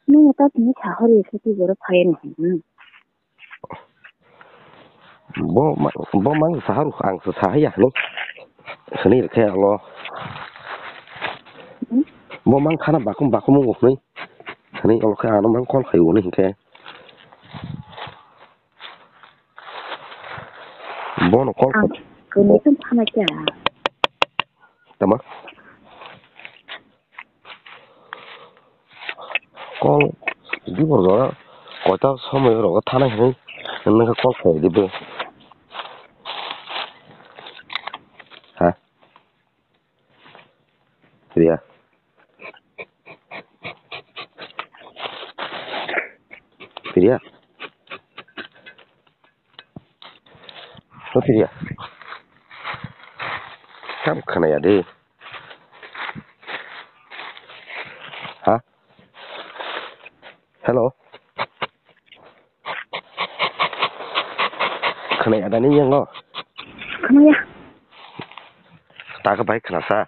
Nang ta pun khai hori sla ti boro khai no. Hmm. Bo ma-, bo mang saharu ang sa sahaya hwnwi. Hwnwi rwkhe alo. Bo mang khana bakum bakum wngo hwnwi. Hwnwi alo khe ano mang call khai hwnwi hinkhe. Bono call khai. Ang kwnwi tong khana kya? Tama? Call dibor jora koita somoi rogo thanai hinwi nokha call khai dibe. Ha? Priya. Priya. O Priya. Tam khana ya de. Ha? Hello. Khana ya da ni yango. Khana ya. Ta ka bai khana sa.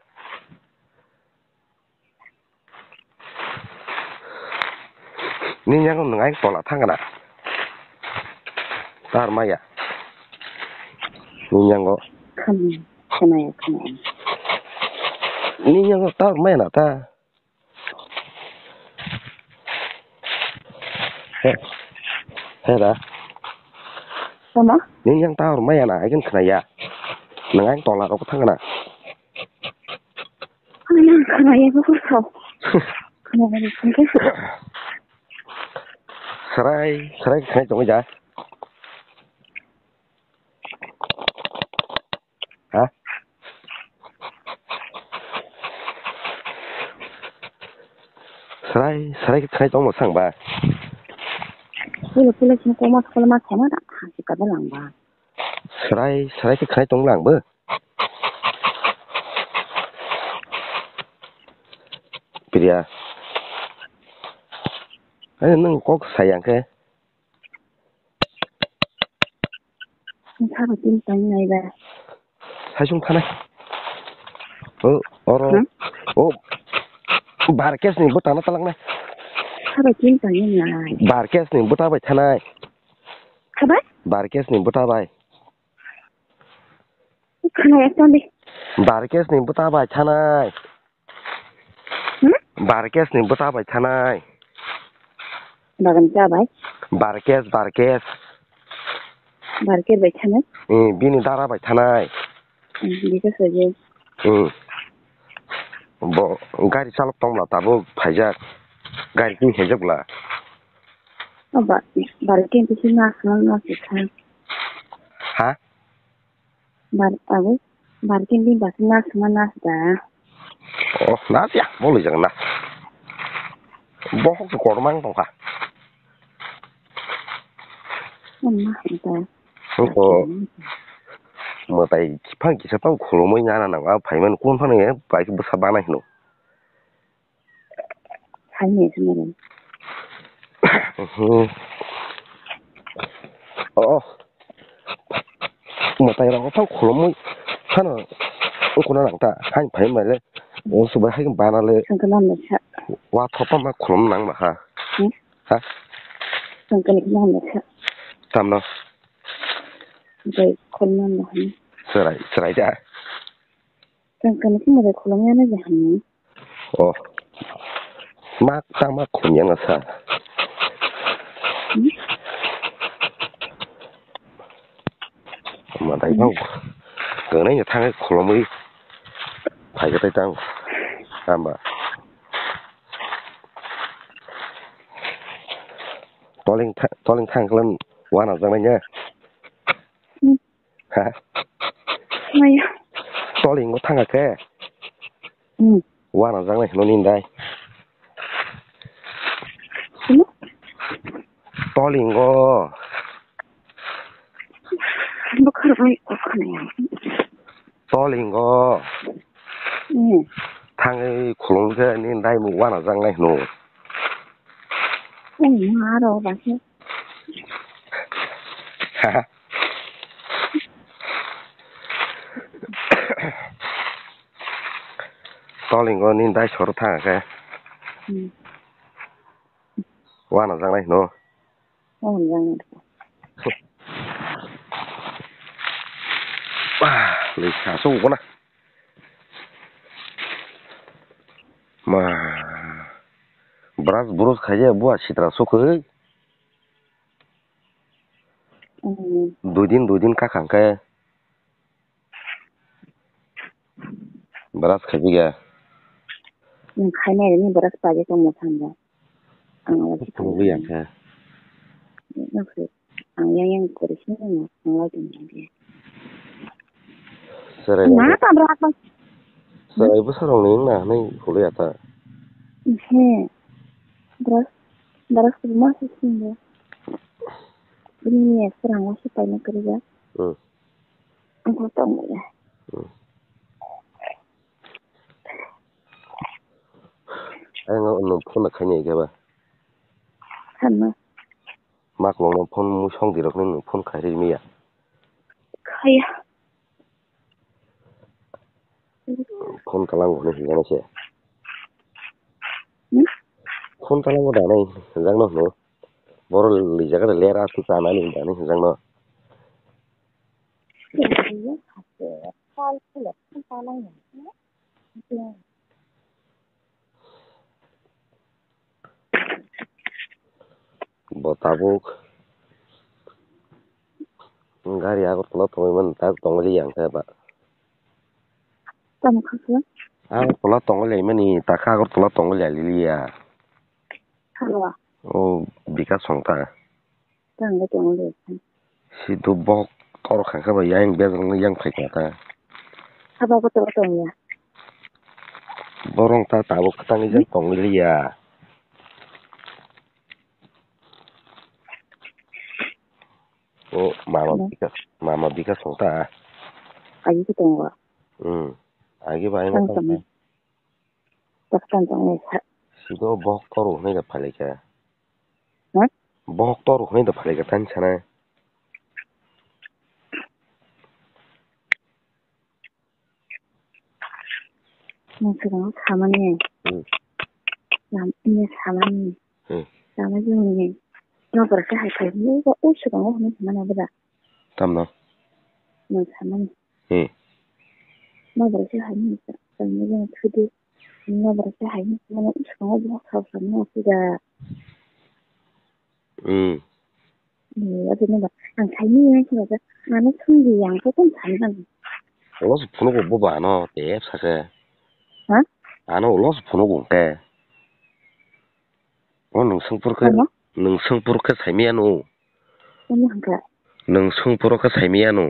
Ni yango nang ai tola thangana. Tar maya. Ni yango. Khana, khana ya, khana ya. Ni yango tar maya na ta. He, he da. Tama? Nini yang tower maya na, akin khna ya. Nang ang tola rok thang na. Ano nang khna ya ko ko sao. Khna ya ko ko. Sarai, sarai khna tong ja. Ha? Sarai, sarai khe khwnai tongmo sang ba? Puila, puila, sini koma, koma, koma, da, ha, si kada lang ba. Sarai, sarai khe khwnai tong lang bo. Priya. Ani nang kok sayang khe. Sabo tin tang nai ba. Saisung thanai. O, oro. Hmm? O, Barkes ni bwtano talangnai. Sabo tin tang nai. Barkes ni bwta bai thanai. Khabai? Barkes ni bwta bai. Khana ekdom di. Barkes ni bwta bai thanai. Hmm? Barkes ni bwta bai thanai. Bagan cha bai? Barkes, Barkes. Barkes bai thanai? Eh, bini dara bai thanai. Hmm, bisa saja. Hmm. Bo gari chalok tongla tabuk phaijak. Gari twi khaijak bla. Oh, ba, Barkes ni bisi nas, nas, nas, nas. Ha? Bar, abo, Barkes ni basi nas ma nas da. Oh, nas ya, bo loi jaga nas. Bo hok se kormang tongkha. Ano da. Ko, mo tai phang kisa phang khulumoi nana nang, a phaiman kun phang ya, bai bwsa bana hino. Hai ni sini. Mhm. Oh, oh. Mwtai rok phang khulumwi phano wngkuna nang ta. Hai phai mai le. O subai hai bana le. Sangkana mesa. Wa thopa ma khulum nang ma ha. Hmm? Ha? Sangkana mesa. Tamno. Bai khulum nang ma ha. Serai, serai da. Tang kani khe mwtai khulum ya na jahani. Oh. Mak tang mak khum yang asa. Hmm? Mwtai bang. Gwnai ya thang khulumwi. Phai khe tai tang. Tamba. Toling tha-, toling thang klan wana jangnai ya. Hmm. Ha? Maya. Toling go thanga khe. Hmm. Wana jangnai hino ni dai. Sino? Toling go. Bukhar bai ko khana ya. Toling go. Hmm. Thangwi khulum khe ni dai mu wana jangnai hino. Hmm, aro ba khe. Ha? Tolingo ni dai soro thang khe. Hmm. Wana jangnai hino. Wana jangnai. Ah, lei sa so kona. Ma. Brush, brush khaye bua sitra sokhe. Hmm. Dui din, dui din kakhang khe. Brush khabi ga. Nwng khainai rwni brush paje tongmo thango. Ang abo se tongwi tongwi ya kha. Nokse ang yang yang kori sini nwng ang lai tong ya. Serai na bo. Tam rak ba. Serai bo sarong ni na nai holo ya ta. He. Brush, brush ko ma se singo. Ini ni serang wasi paina kerja. Hmm. Ang ko tong ya. Hmm. Ang no phone khaini khe ba. Hano. Mak long no phone mu song dirok ni phone khai ri mi ya. Khaya. Phone kalang ni hingana se. Hmm? Phone kalang da nai jang no no. Boro li jaga le ra su ta nani da ni jang no. Bo tabuk Gari Agartala tongwi mani tak tongwi liya ang khe ba. Tamo kha khe? Agartala tongwi lai mani takha Agartala tongwi lai liya. Halo. O Bikas song ta. Tang le tongwi lai kha. Sidu bok tor kha khe ba yang bejak yang phai kha ta. Abo Agartala tongya. Borong ta tabuk tangwi jak tongwi liya. O mama Hello. Bikas, mama Bikas song ta. Agi khe tongo. Hmm. Agi bai Tang tong. Tang tong sa. Sido bohok toru hwnwi da phalika. Ha? Bohok toru hwnwi da phalika tani sana. Nwng swkang samani. Hmm. Nam ini samani. Hmm. Sama jini. Nokra khe hai khai ni ba u swkang o hwnwi samani abada. Tamno. Nwng samani. Hmm. Nokra khe hai ni sa, sama jini thudi. Nokra khe hai ni samani u swkang o bohok sa samani asida. Hmm. Eh, abo ni ba, ang saimanya khe ba, ano songdi yang khe tong sani ang. Ulo se phunuk bo ba ano, tep sa khe. Ha? Ano ulo se phunuk bo khe. O nwng songpor khe, Ano? Nwng songpor khe saimanya no. Ano hangka? Nwng songpor khe saimanya no.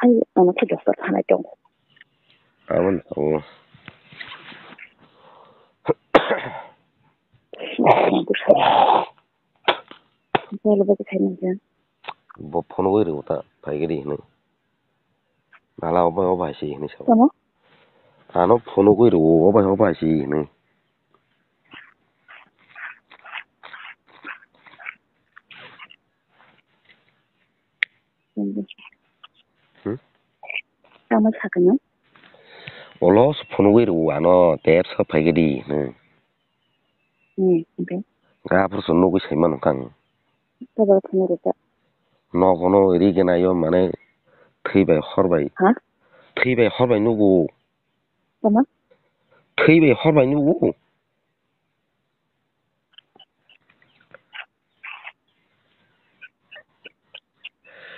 Ai, ano khe doctor thanai tongo. Aboni tongo. Bwsai le bwsai nang khe. Bo phunugwi rw ta, phaigwi di hwnwi. Nala obo, obo hai se hwnwi sa. Tamo? Ano phunugwi rw, obo hai, obo hai se hwnwi. Hmm? Tamo sakano? Olo se phunugwi rw ano, tep sa phaigwi di hwnwi. Hmm, okay. Ga aphuru se nugwi saimano kang. Tabok phunugwi ta. Nogono ri gena yo mane thwi bai hor bai. Ha? Thwi bai hor bai nugo. Tama? Thwi bai hor bai nugo.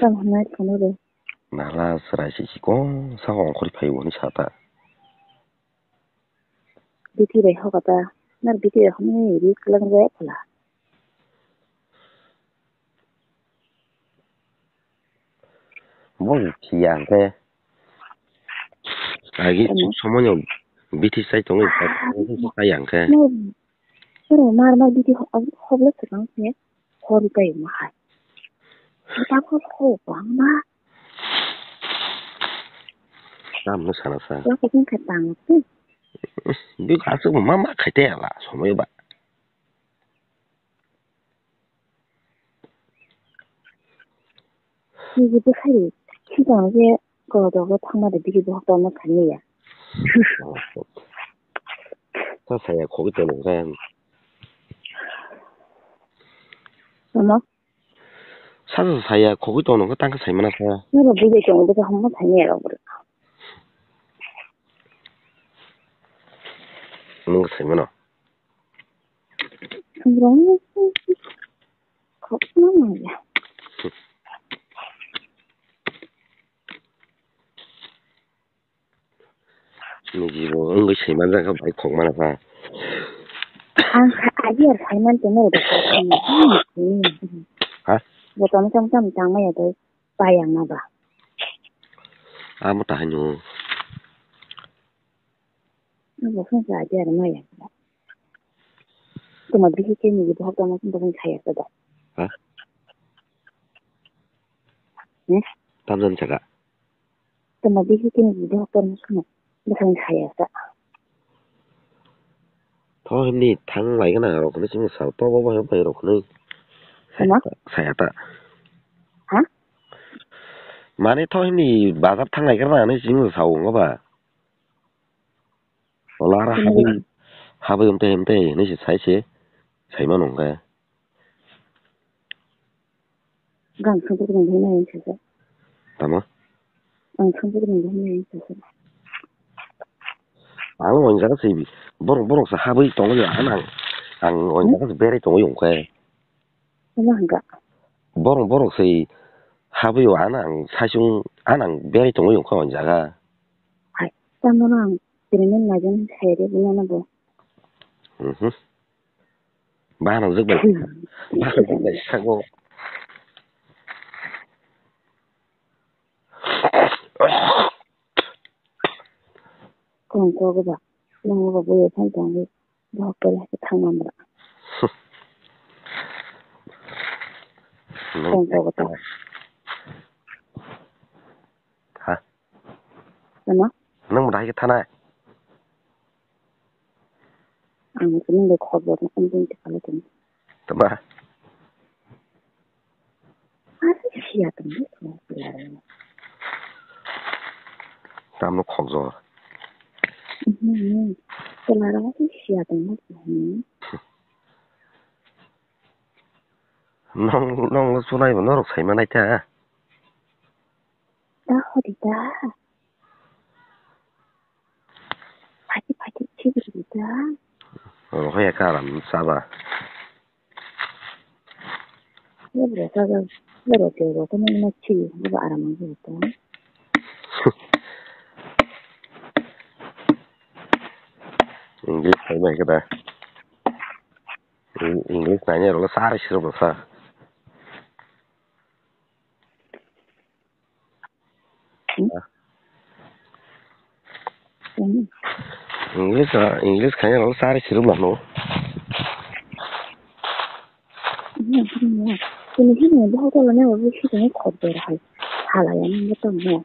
Tamo hwnwi phunugwi. Nala chwrai se chikon sa ongkhorwi phai hwnwi sa ta. Biti bai hokata, nar biti bai hokni ri kwlwng re phala. Bo phiya hwnkhe, agi Tamo? Somoino biti chai tongwi, chai hwnkhe. Mar, mar, mar biti ho-, hoblo swkang se. Hor bai ma hai. Hota ko ho bang ma. Tam no sana sa. La ko jeng ka tang tu. Bi ka su ma ma khai te la somoi ba. Ni ji bu khai. Chi tang je ko do ko thang ma de bi bo ko ma khai ya. Sa saya ko ke tong ka. Tamo? Sasa saya khogwi tongno khe tangkhe saimana khe. Noro bujai tongo bwkha hwnma saimanya rok bwrwi. Nwng saimano? Rong khokma manya. Niji bo wngwi saimanjak kha bai khokmano kha. Ang kha agi ar saiman tongma rwdi kha. Ha? Bo tamo tamo tamo tangma ya dai pai ang ma ba. Amo ta haino. Ang bo song sa agi ar ma ya. Toma bihi ke niji bo tamo tamo saya sa da. Ha? Hmm? Tamjani saka. Tama bihi kini doctor no swngo bwsani saya sa. Tho himni thang lai gana rok hwnwi chwng sa to bo bai bai rok hwnwi. Tama? Saya ta. Ha? Mane tho himni bazar thang lai gana hwnwi chwng sa wngo ba. Ola ara habwi habwi umte umte hwnwi se sai se saimano hwnkhe. Gang songpor nang hwnwi nai sasa. Tamo? Ang songpor nang hwnwi nai sasa. Ang o jaga se borok borok se habwi tongwi ang ang o jaga se berai tongwi ongkhe. Tamo hwnkha? borok, borok se habwi o, ano ang saichung, ano ang berai tongwi wngkha o jaga. Hai, tamo no ang treatment laijak sai rw bini ano bo. Mhm. Bahanok jwk bai, bahanok jwk bai sago. Kong ko ba, nang ba bo ye thang thang ni, bo ko la thang ma ba. Kong ko ba. Ha? Ano? Nang mo dai ke thana. Ang sini de khobor na ang din tikala tini. Tama. Ari siya tini. Tamno khokjor. Hmm. Kelara ari siya tini. Nong, nong lo sunai bo norok sai manai ta. Da hori da. Phaidi phaidi chibri da. Oro hai ka aram saba. Chibri da da. Chibri da da. Tamo na chi. Ba aram ang da. English hai mai kada. English nanya rolo sari sirok sa. English, ah, English khaina rok sari sirwk lano. Ini hini ya, bahai tala ne, obo sitani khobor hai. Hala ya, nang beto mo.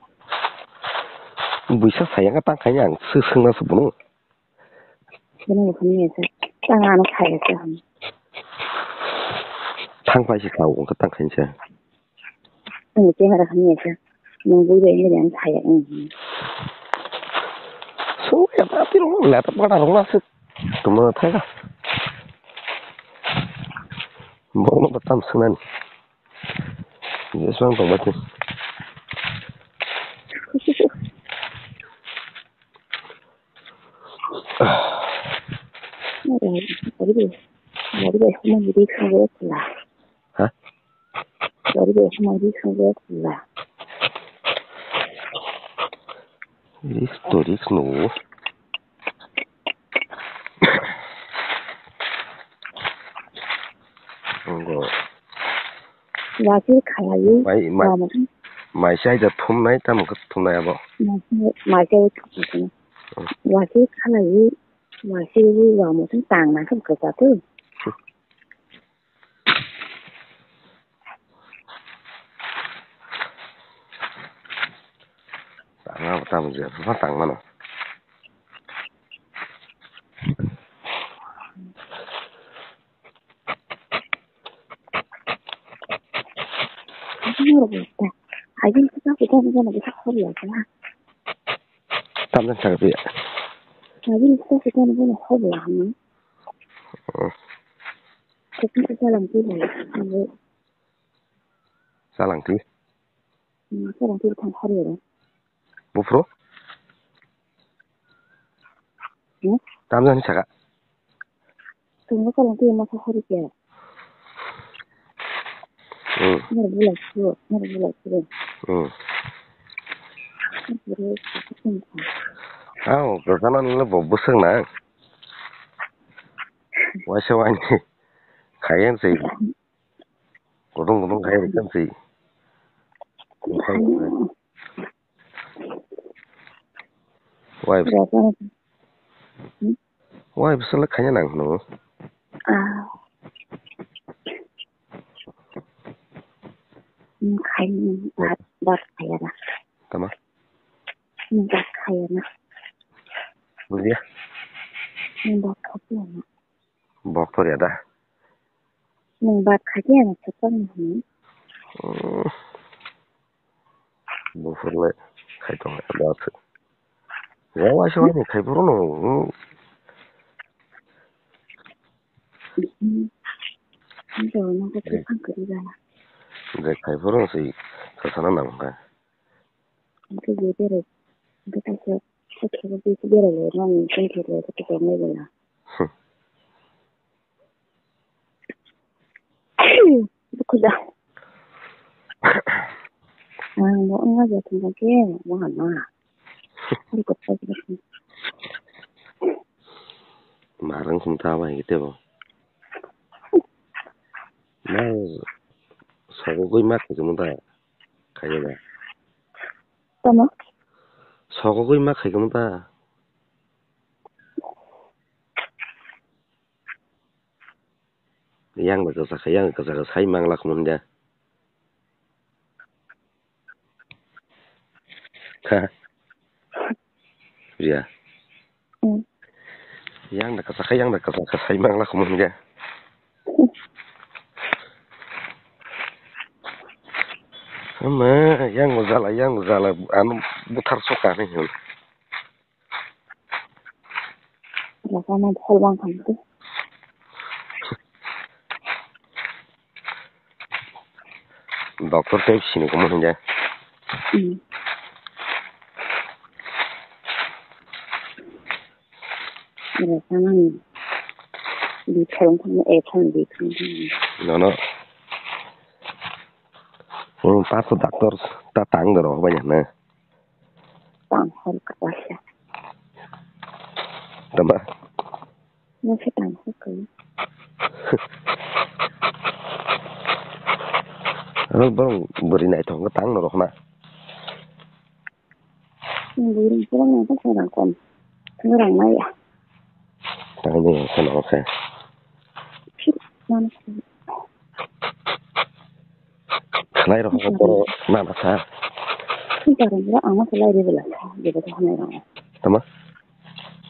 Buisa saya nggak tangkanya, ang seseng nasi bunu. Bini bo khani ese. Tang ano khai ese ham. Thang pai si kau, ungkha tang khai se. Ang camera khani ese. Nung bui bai ngi yang khai ang. So, ya, tapi lo, laptop kada rong la se. Tuma thai ka. Bo no batam sunan. Jeswang tong batin. Lari bai, lari bai, hwnwi risk wngwi pula. Ha? Lari bai, hwnwi risk wngwi pula. Risk to risk no. Ngo. Wasir khalaiwi mai, mai, tamo. Mai sai da thumnai, tamo khe thumnai abo. Mai sai, mai sai thumnai. Hmm. Wasir khalaiwi, wasir wi wa mo tang na khe kwchak khe. Tang abo tamo je, tang mano. Agin kita kita kita kita hori ya kan. Tamdan sagap ya. Agin kita kita kita hori ya kan. Kita kita lang kita. Salangti. Hmm, salangti thang hari ya. Bufro? Hmm? Tamjani saka. Tunggu salangti masa hari ya. Hmm. Ngar bulai su, ngar bulai su. Hmm. Ngar bulai su. Au, kesana nila bo buseng na. Waisa wani. Khayan sih. Kodong kodong khai rikam si. Wai, wai, bisalak khanya nang no. Ah. Hmm, khai, bat, bat khaya na. Tama? Hmm, bat khaya na. Bujiya? Hmm, bat khaya na. Bok to rya da. Nwng bat kha khe ang swkang hwnwi. Hmm. Buphurle khai tong da se. Ya waisa wani khai phuru no. Hmm. Hmm. Ang to no ko phang kari ba. Je khai phuru no si sasana nang kha. Ang to je bere. Ang to ta se. Ko khe ko bisi bere le. Nang ko khe le ko to ngai ba. Hmm. Dukhu da. Ang bo wngma je thwngkha khe, wngkha na. Ari kwthai kwthai. Marang khum ta bai tebo. Nang sogogwi ma khaikhe manta khaikhe ba. Tamo? Sogogwi ma khaikhe manta. Yang da kwchak kha, yang kwchak kha sai mangla khumun ga. Ha. Ya. Hmm. Yang da kwchak kha, yang da kwchak kha sai mangla khumun ga. Ama yang jala, yang jala, ano buthar soka ni hwn. Rwchapna phol bang kha tei. Doctor tei sini kamo hinja. Hmm. Rwchapna ni di khairung thang, eh, thang di khairung thang. Nono. Hmm, paso doctor ta tang doro banya na. Tang hor ka wasa. Tama? Nasa tang hor ka. Aro borong bwrwi naithok wngkha tang norok na. Bwrwi naithok wngkha tang norok na ya. Tang norok na khe. Khlai rok borok nana sa. Sinta rok ang ma khlai rw bela sa, jebo to hamai rok. Tama?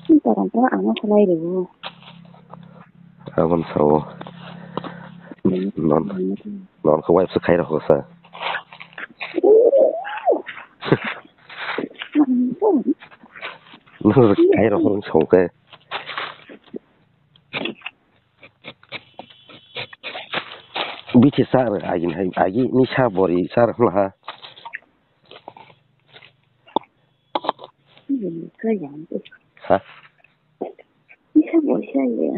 Sinta rok ang ma khlai rw. Abon sao. Hmm. Non. Non ko wife se khai rok sa. Non khai rok sa ke. Bithi sar agi hai, agi ni sa bori sar hla ha. Ha? Ni sa bori sa ye.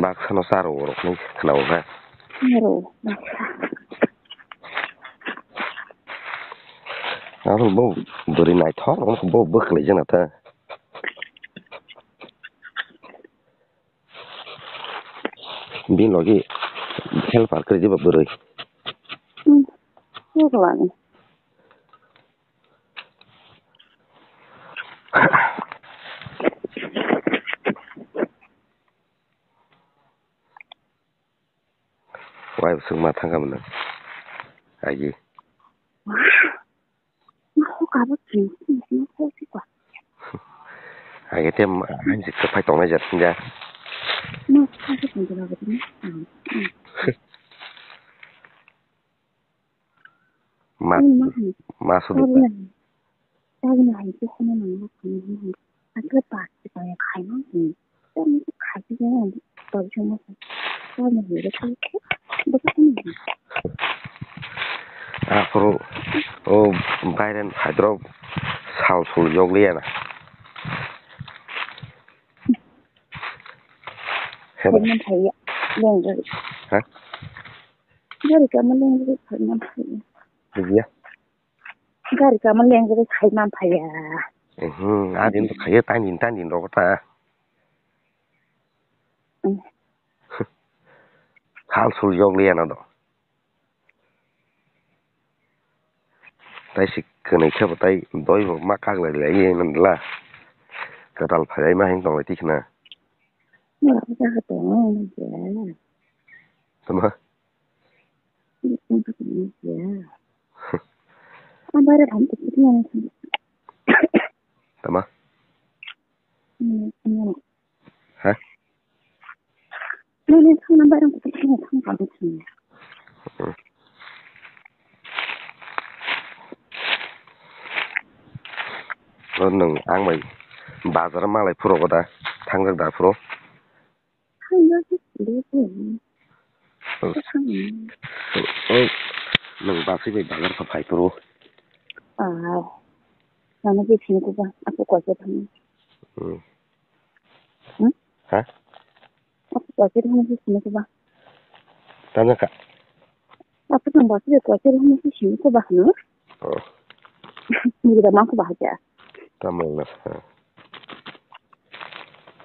Baksa no sar o rok ni khna o ha. Aro baksa. Aro bo bori naithok, bo bo khlai jana ta. Bini logi helper kwrwi diba bwrwi. Hmm. Nukla ni. Wai bwswk ma thangkha mwnwi. Agi. Age te ma, hanjik kwphai tongnai jat sinja. Ma, ma sudu ta. Aphuru o Bairen phaidrop sal sul yokliya na. Heba. Khaima phaiya, lengjak. Ha? Gari kama lengjak khaima phaiya. Bujiya. Gari kama lengjak khaima phaiya. Mhm, adin to khaiya tandin tandin rok ta. Hmm. Hal sul yokliya na do. Tai si kwnwi khe bo tai doi bo ma kaklai lai ye nang la. Kwtal phaibai ma hing tong lai tikhna. Tama? Tama? Ha? Nini thangna bairang kutung thangna thangna thangna. O nwng ang bai bazar malai phuru da thangjak da phuru. Thangjak de. O nwng basi bai bazar kha phai phuru. Ah. Nana je sini kuba aku kuasa thang. Hmm. Hmm? Ha? Aku kuasa thang je sini kuba. Tanya kak. Apa tang ba sih kuatir hama sih sini ko bahnu. Oh. Ni da ma ko bahja. Tamo na sa.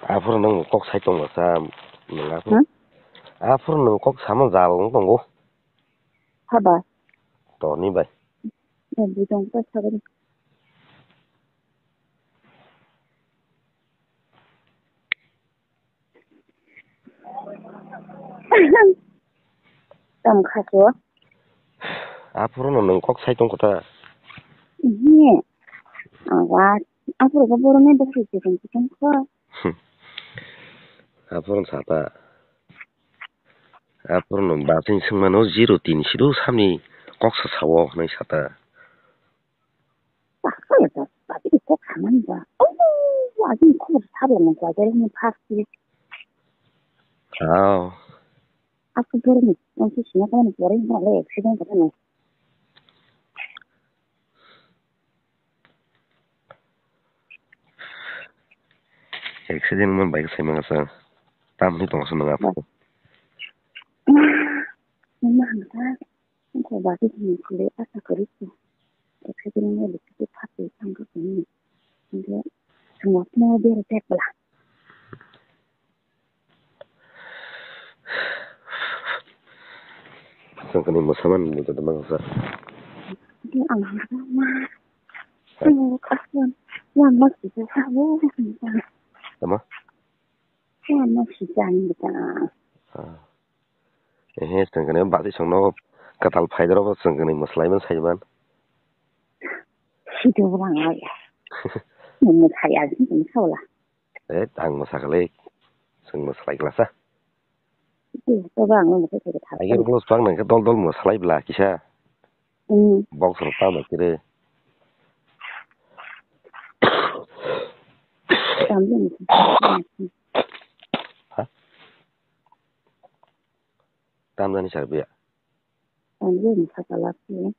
Aphuru nwng kok sai tong ba sa nwng aphuru. Hmm? Aphuru nwng kok sama jal wng tongo. Haba. To ni bai. Ya, di tong ta sa. Tam kha so. Aphuru no nwng kok sai tong kota. Ihe. Awa, aphuru bo borok ni bwsai se tong tong kha. Aphuru sata. Aphuru no basing singmano zero tin sidu samni kok sa sawo hwnwi sata. Takhala ta, pati kok samani ba. Oh, ajin khobor sabla nang kwajari ni first week. Oh. Aku borok ni, nang si sina kama ni kwajari ni le accident kata ni. Accident man bike sai manga sa. Tam ni tong sa manga. Ma, ma hangta. Ko ba ti ni kule asa kari ko. Accident ni le ti phat ti tang ko ni. Nge, semua semua dia tek bela. Sangkani mosaman ni joto mangsa. Di ang ma. Ang kasan. Yang masih sa wo. Sama? Yang masih sa ni ta. Ah. Ehe, sangkani bati songno katal phaidoro bo sangkani moslai man saiman. Situ lang ya. Nung saya sih saula. Eh, ang mwsakhalai, chwng mwsalai glasa. Ih, to ba ang mwsai thai thai. Aigir bwlwswk nang khe dol dol mwsalai bla kisa. Hmm. Box rok tamo kire. Tamjani. Ha? Tamjani sar biya. Tamjani sakala si.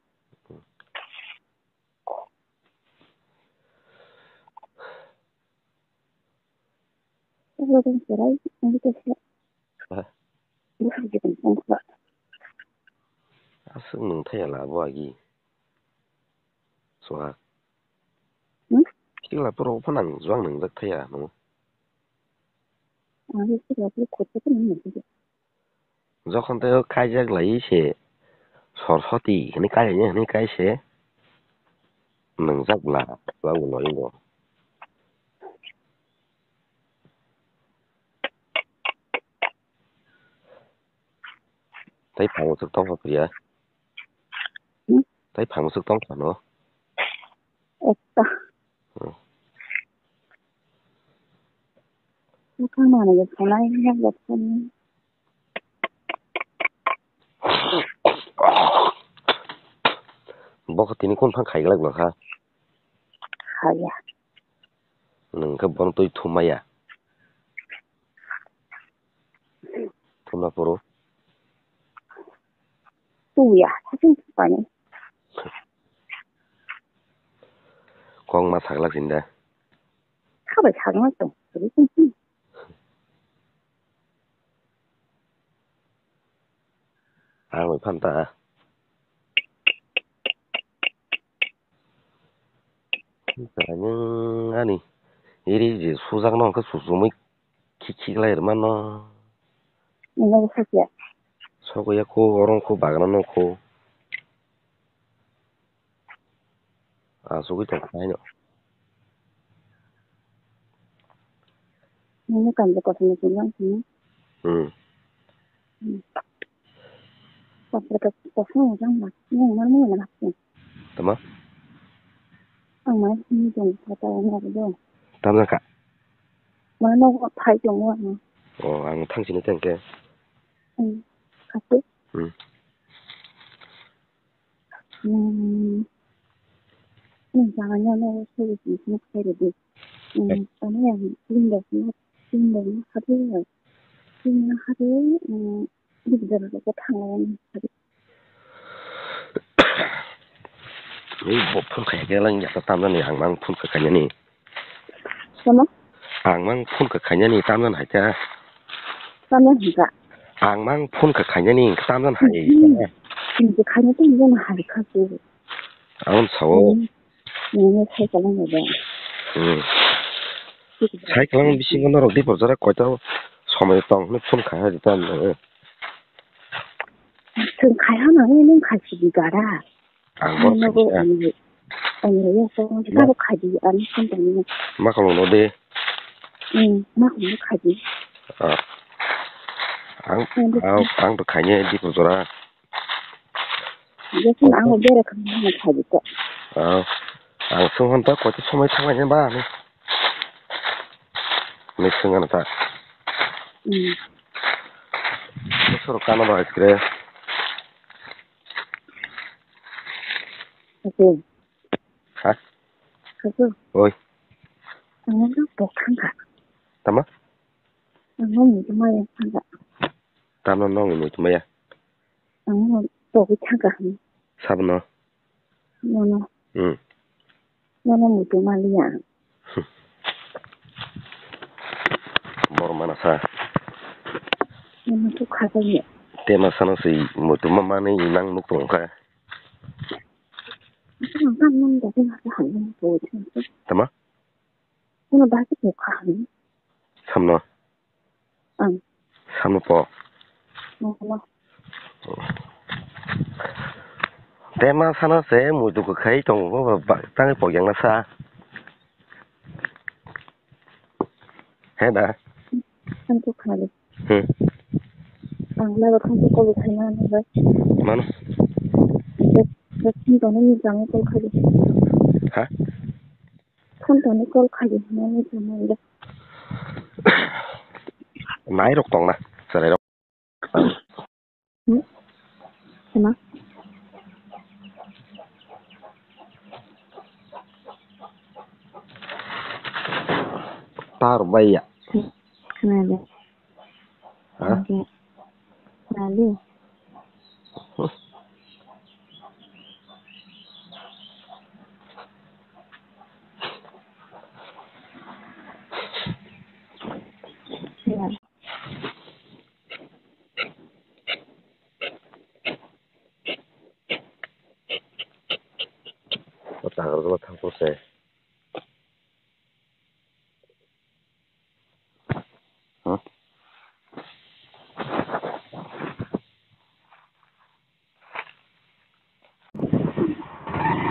Ulo tong serai, ang tong se. Ah. Bukan gitu, tong se. Aswk nwng thaya la bo agi. Suha. Hmm? Sikla puro phano ang juang nwngjak thaya no. Ang sikla puro khotsa phano nwngjak. Jokhon tei o kaijak lai se, Soroswati hinui kaijak ya hinui kai se, nwngjak bla, bla bo loi bo. Tei phamu swk tongkha priya? Hmm? Tei phamu swk tongkha no? Ekta. Hmm. Buphang manwi sanai, yak yak sanai. Bo khe tini kung thang khai glak bwkha? Khaya. Nwng khe bono twi thum maya? Thumna phuru? Tuya, saking thupani. Kok ma saglak sinda? Khabai sagma tong. Ang bai phanta. Ani iri je sujakno hwnkhe susumui khiklai rwmano. Nini sakya. Sokoya kho, oro kho, bagana no kho. Asugwi tongkha haino. Nini kanjak kothoma chini ang sini. Hmm. Hmm. Kothoma kothoma ujang ma. Nini mana mana ma. Tama? Ang mana sini jong kata ang ma do. Tamjak kha? Mana no phai jong wa. Oh, ang thang sini tengke. Hmm. Kasu. Hmm. Hmm. Nwng jaga nw, nw, sugwi sini sini khlai rwdi. Hmm, tamo yang window sini, window ni hadi, sini hadi, hmm, bidar rok thang lai hadi. Ei, bo phone khai khe lang ya, tamjani ang mang phone kha khainani. Tamo? Ang mang phone kha khainani, tamjani hai kha. Tamo hingka? Ang mang phone kha khainani, tamjani hai. Hmm. Chini je khaina tei nini hai kha se. Ang sao. Nini sai kalang ni ba. Hmm. Sai kalang bisingo norok di porjara koita somoi tong hwnwi phone khai ha jeta ang. Chwng khai ha nang nung khai si di gara. Ang bor khai sa. Ang ya sa ta khai di ang phone tong ni. Ma kholo no de. Hmm, ma kholo khai di. Ah. Ang ang to khai ni di porjara. Jesun ang bera khamna thajikha. Ah, ang sung hon ta koti somoi thanglaina ba ni. Ni sung hon ta. Hmm. Soro kana ba iskre. Oke. Ha? Oke. Oi. Ang no bok thangkha. Tama? Ang no muitu maya thangkha. Tama no muitu maya. Ang togwi thangkha hwn. Sabno? Nono. Hmm. Nono muitu maliya. Bor mana sa. Nono tu khajaini. Tema sano se muitu ma mani nang nuk tongkha. Ang tam nang da kena sa hwn po. Tama? Nono da khe po kha hwn. Samno. Ang. Samno po. Nono. Tema sano se muitu kwkhai tongo bo ba tangwi pok yang na sa. He da. Ang to khali. Hmm. Ang la ba thang ko ko khai na na ba. Mano. Phone tong ni jang ko khai. Ha? Phone tong ni call khai na ni jang. Nai rok tong na. Sarai rok. Hmm? Sima? Tar baiya. Khwnadi. Ha? Oke. Khwnadi. Ya. O tagar jala thangkuk se. Huh?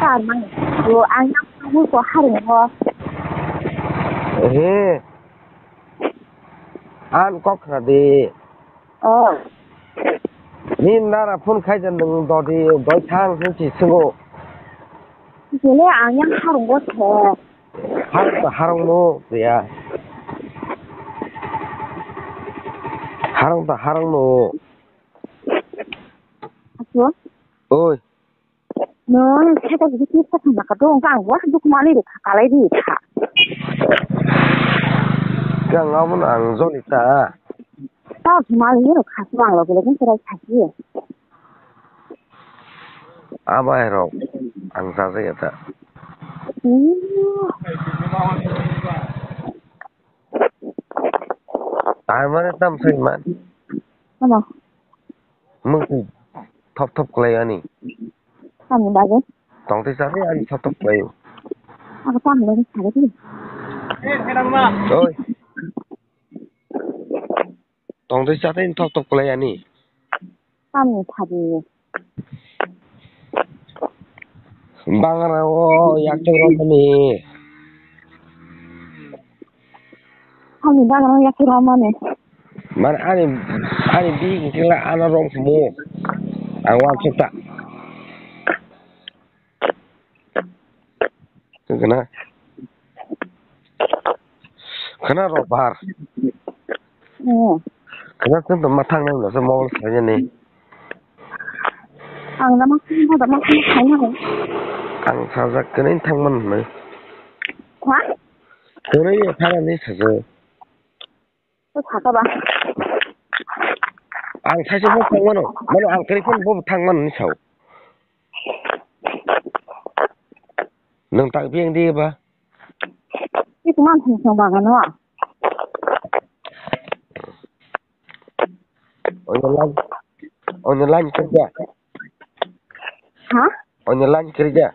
Ang yang ko harung ho. He. An kok khna di. Oh. Ni nara phone khai jan nung dodi doi thang hwn si sungo. Jele ang yang harung go the. Harung ta harung no ya. Harung ta harung no. Aso? Oi. No, seta gidi kisa thang ka to, ang wa duk mani ro kha, kalai di kha. Kang abon ang joli ta. Ta mani ro kha, ang lo gele kin terai kha ki. Abai ro, ang sa sa ya ta. Hmm. Tamani tam sai man. Ano? Mung thop thop klai ani. Tamni bagwi? Tongtwi chari ani thop thop klai. Ako tamni bagwi chari di. Oi. Tongtwi chari thop thop klai ani. Tamni thadi. Bangara o yakchuk romani. Ani bangara o yakchuk romani. Mane ani, ani bihik hwnkhe le ano romkhumu. Ang uansukta. Khna. Khna rok bahar. Hmm. Khna chwng tongma thang nang nasa mobile khlainani. Ang na ma khna da ma khna khaina. Ang sajak kwnwi thangman hwnwi. Ha? Kwnwi thanani sajak. To thaka ba. Ang saisa bo thangmano. Mano ang kari phone bo thangmano ni sao. Nwng tak biyang di ba. Itu man sing sing bagano. Onya line. Onya line kerja. Ha? Onyo line kiri da?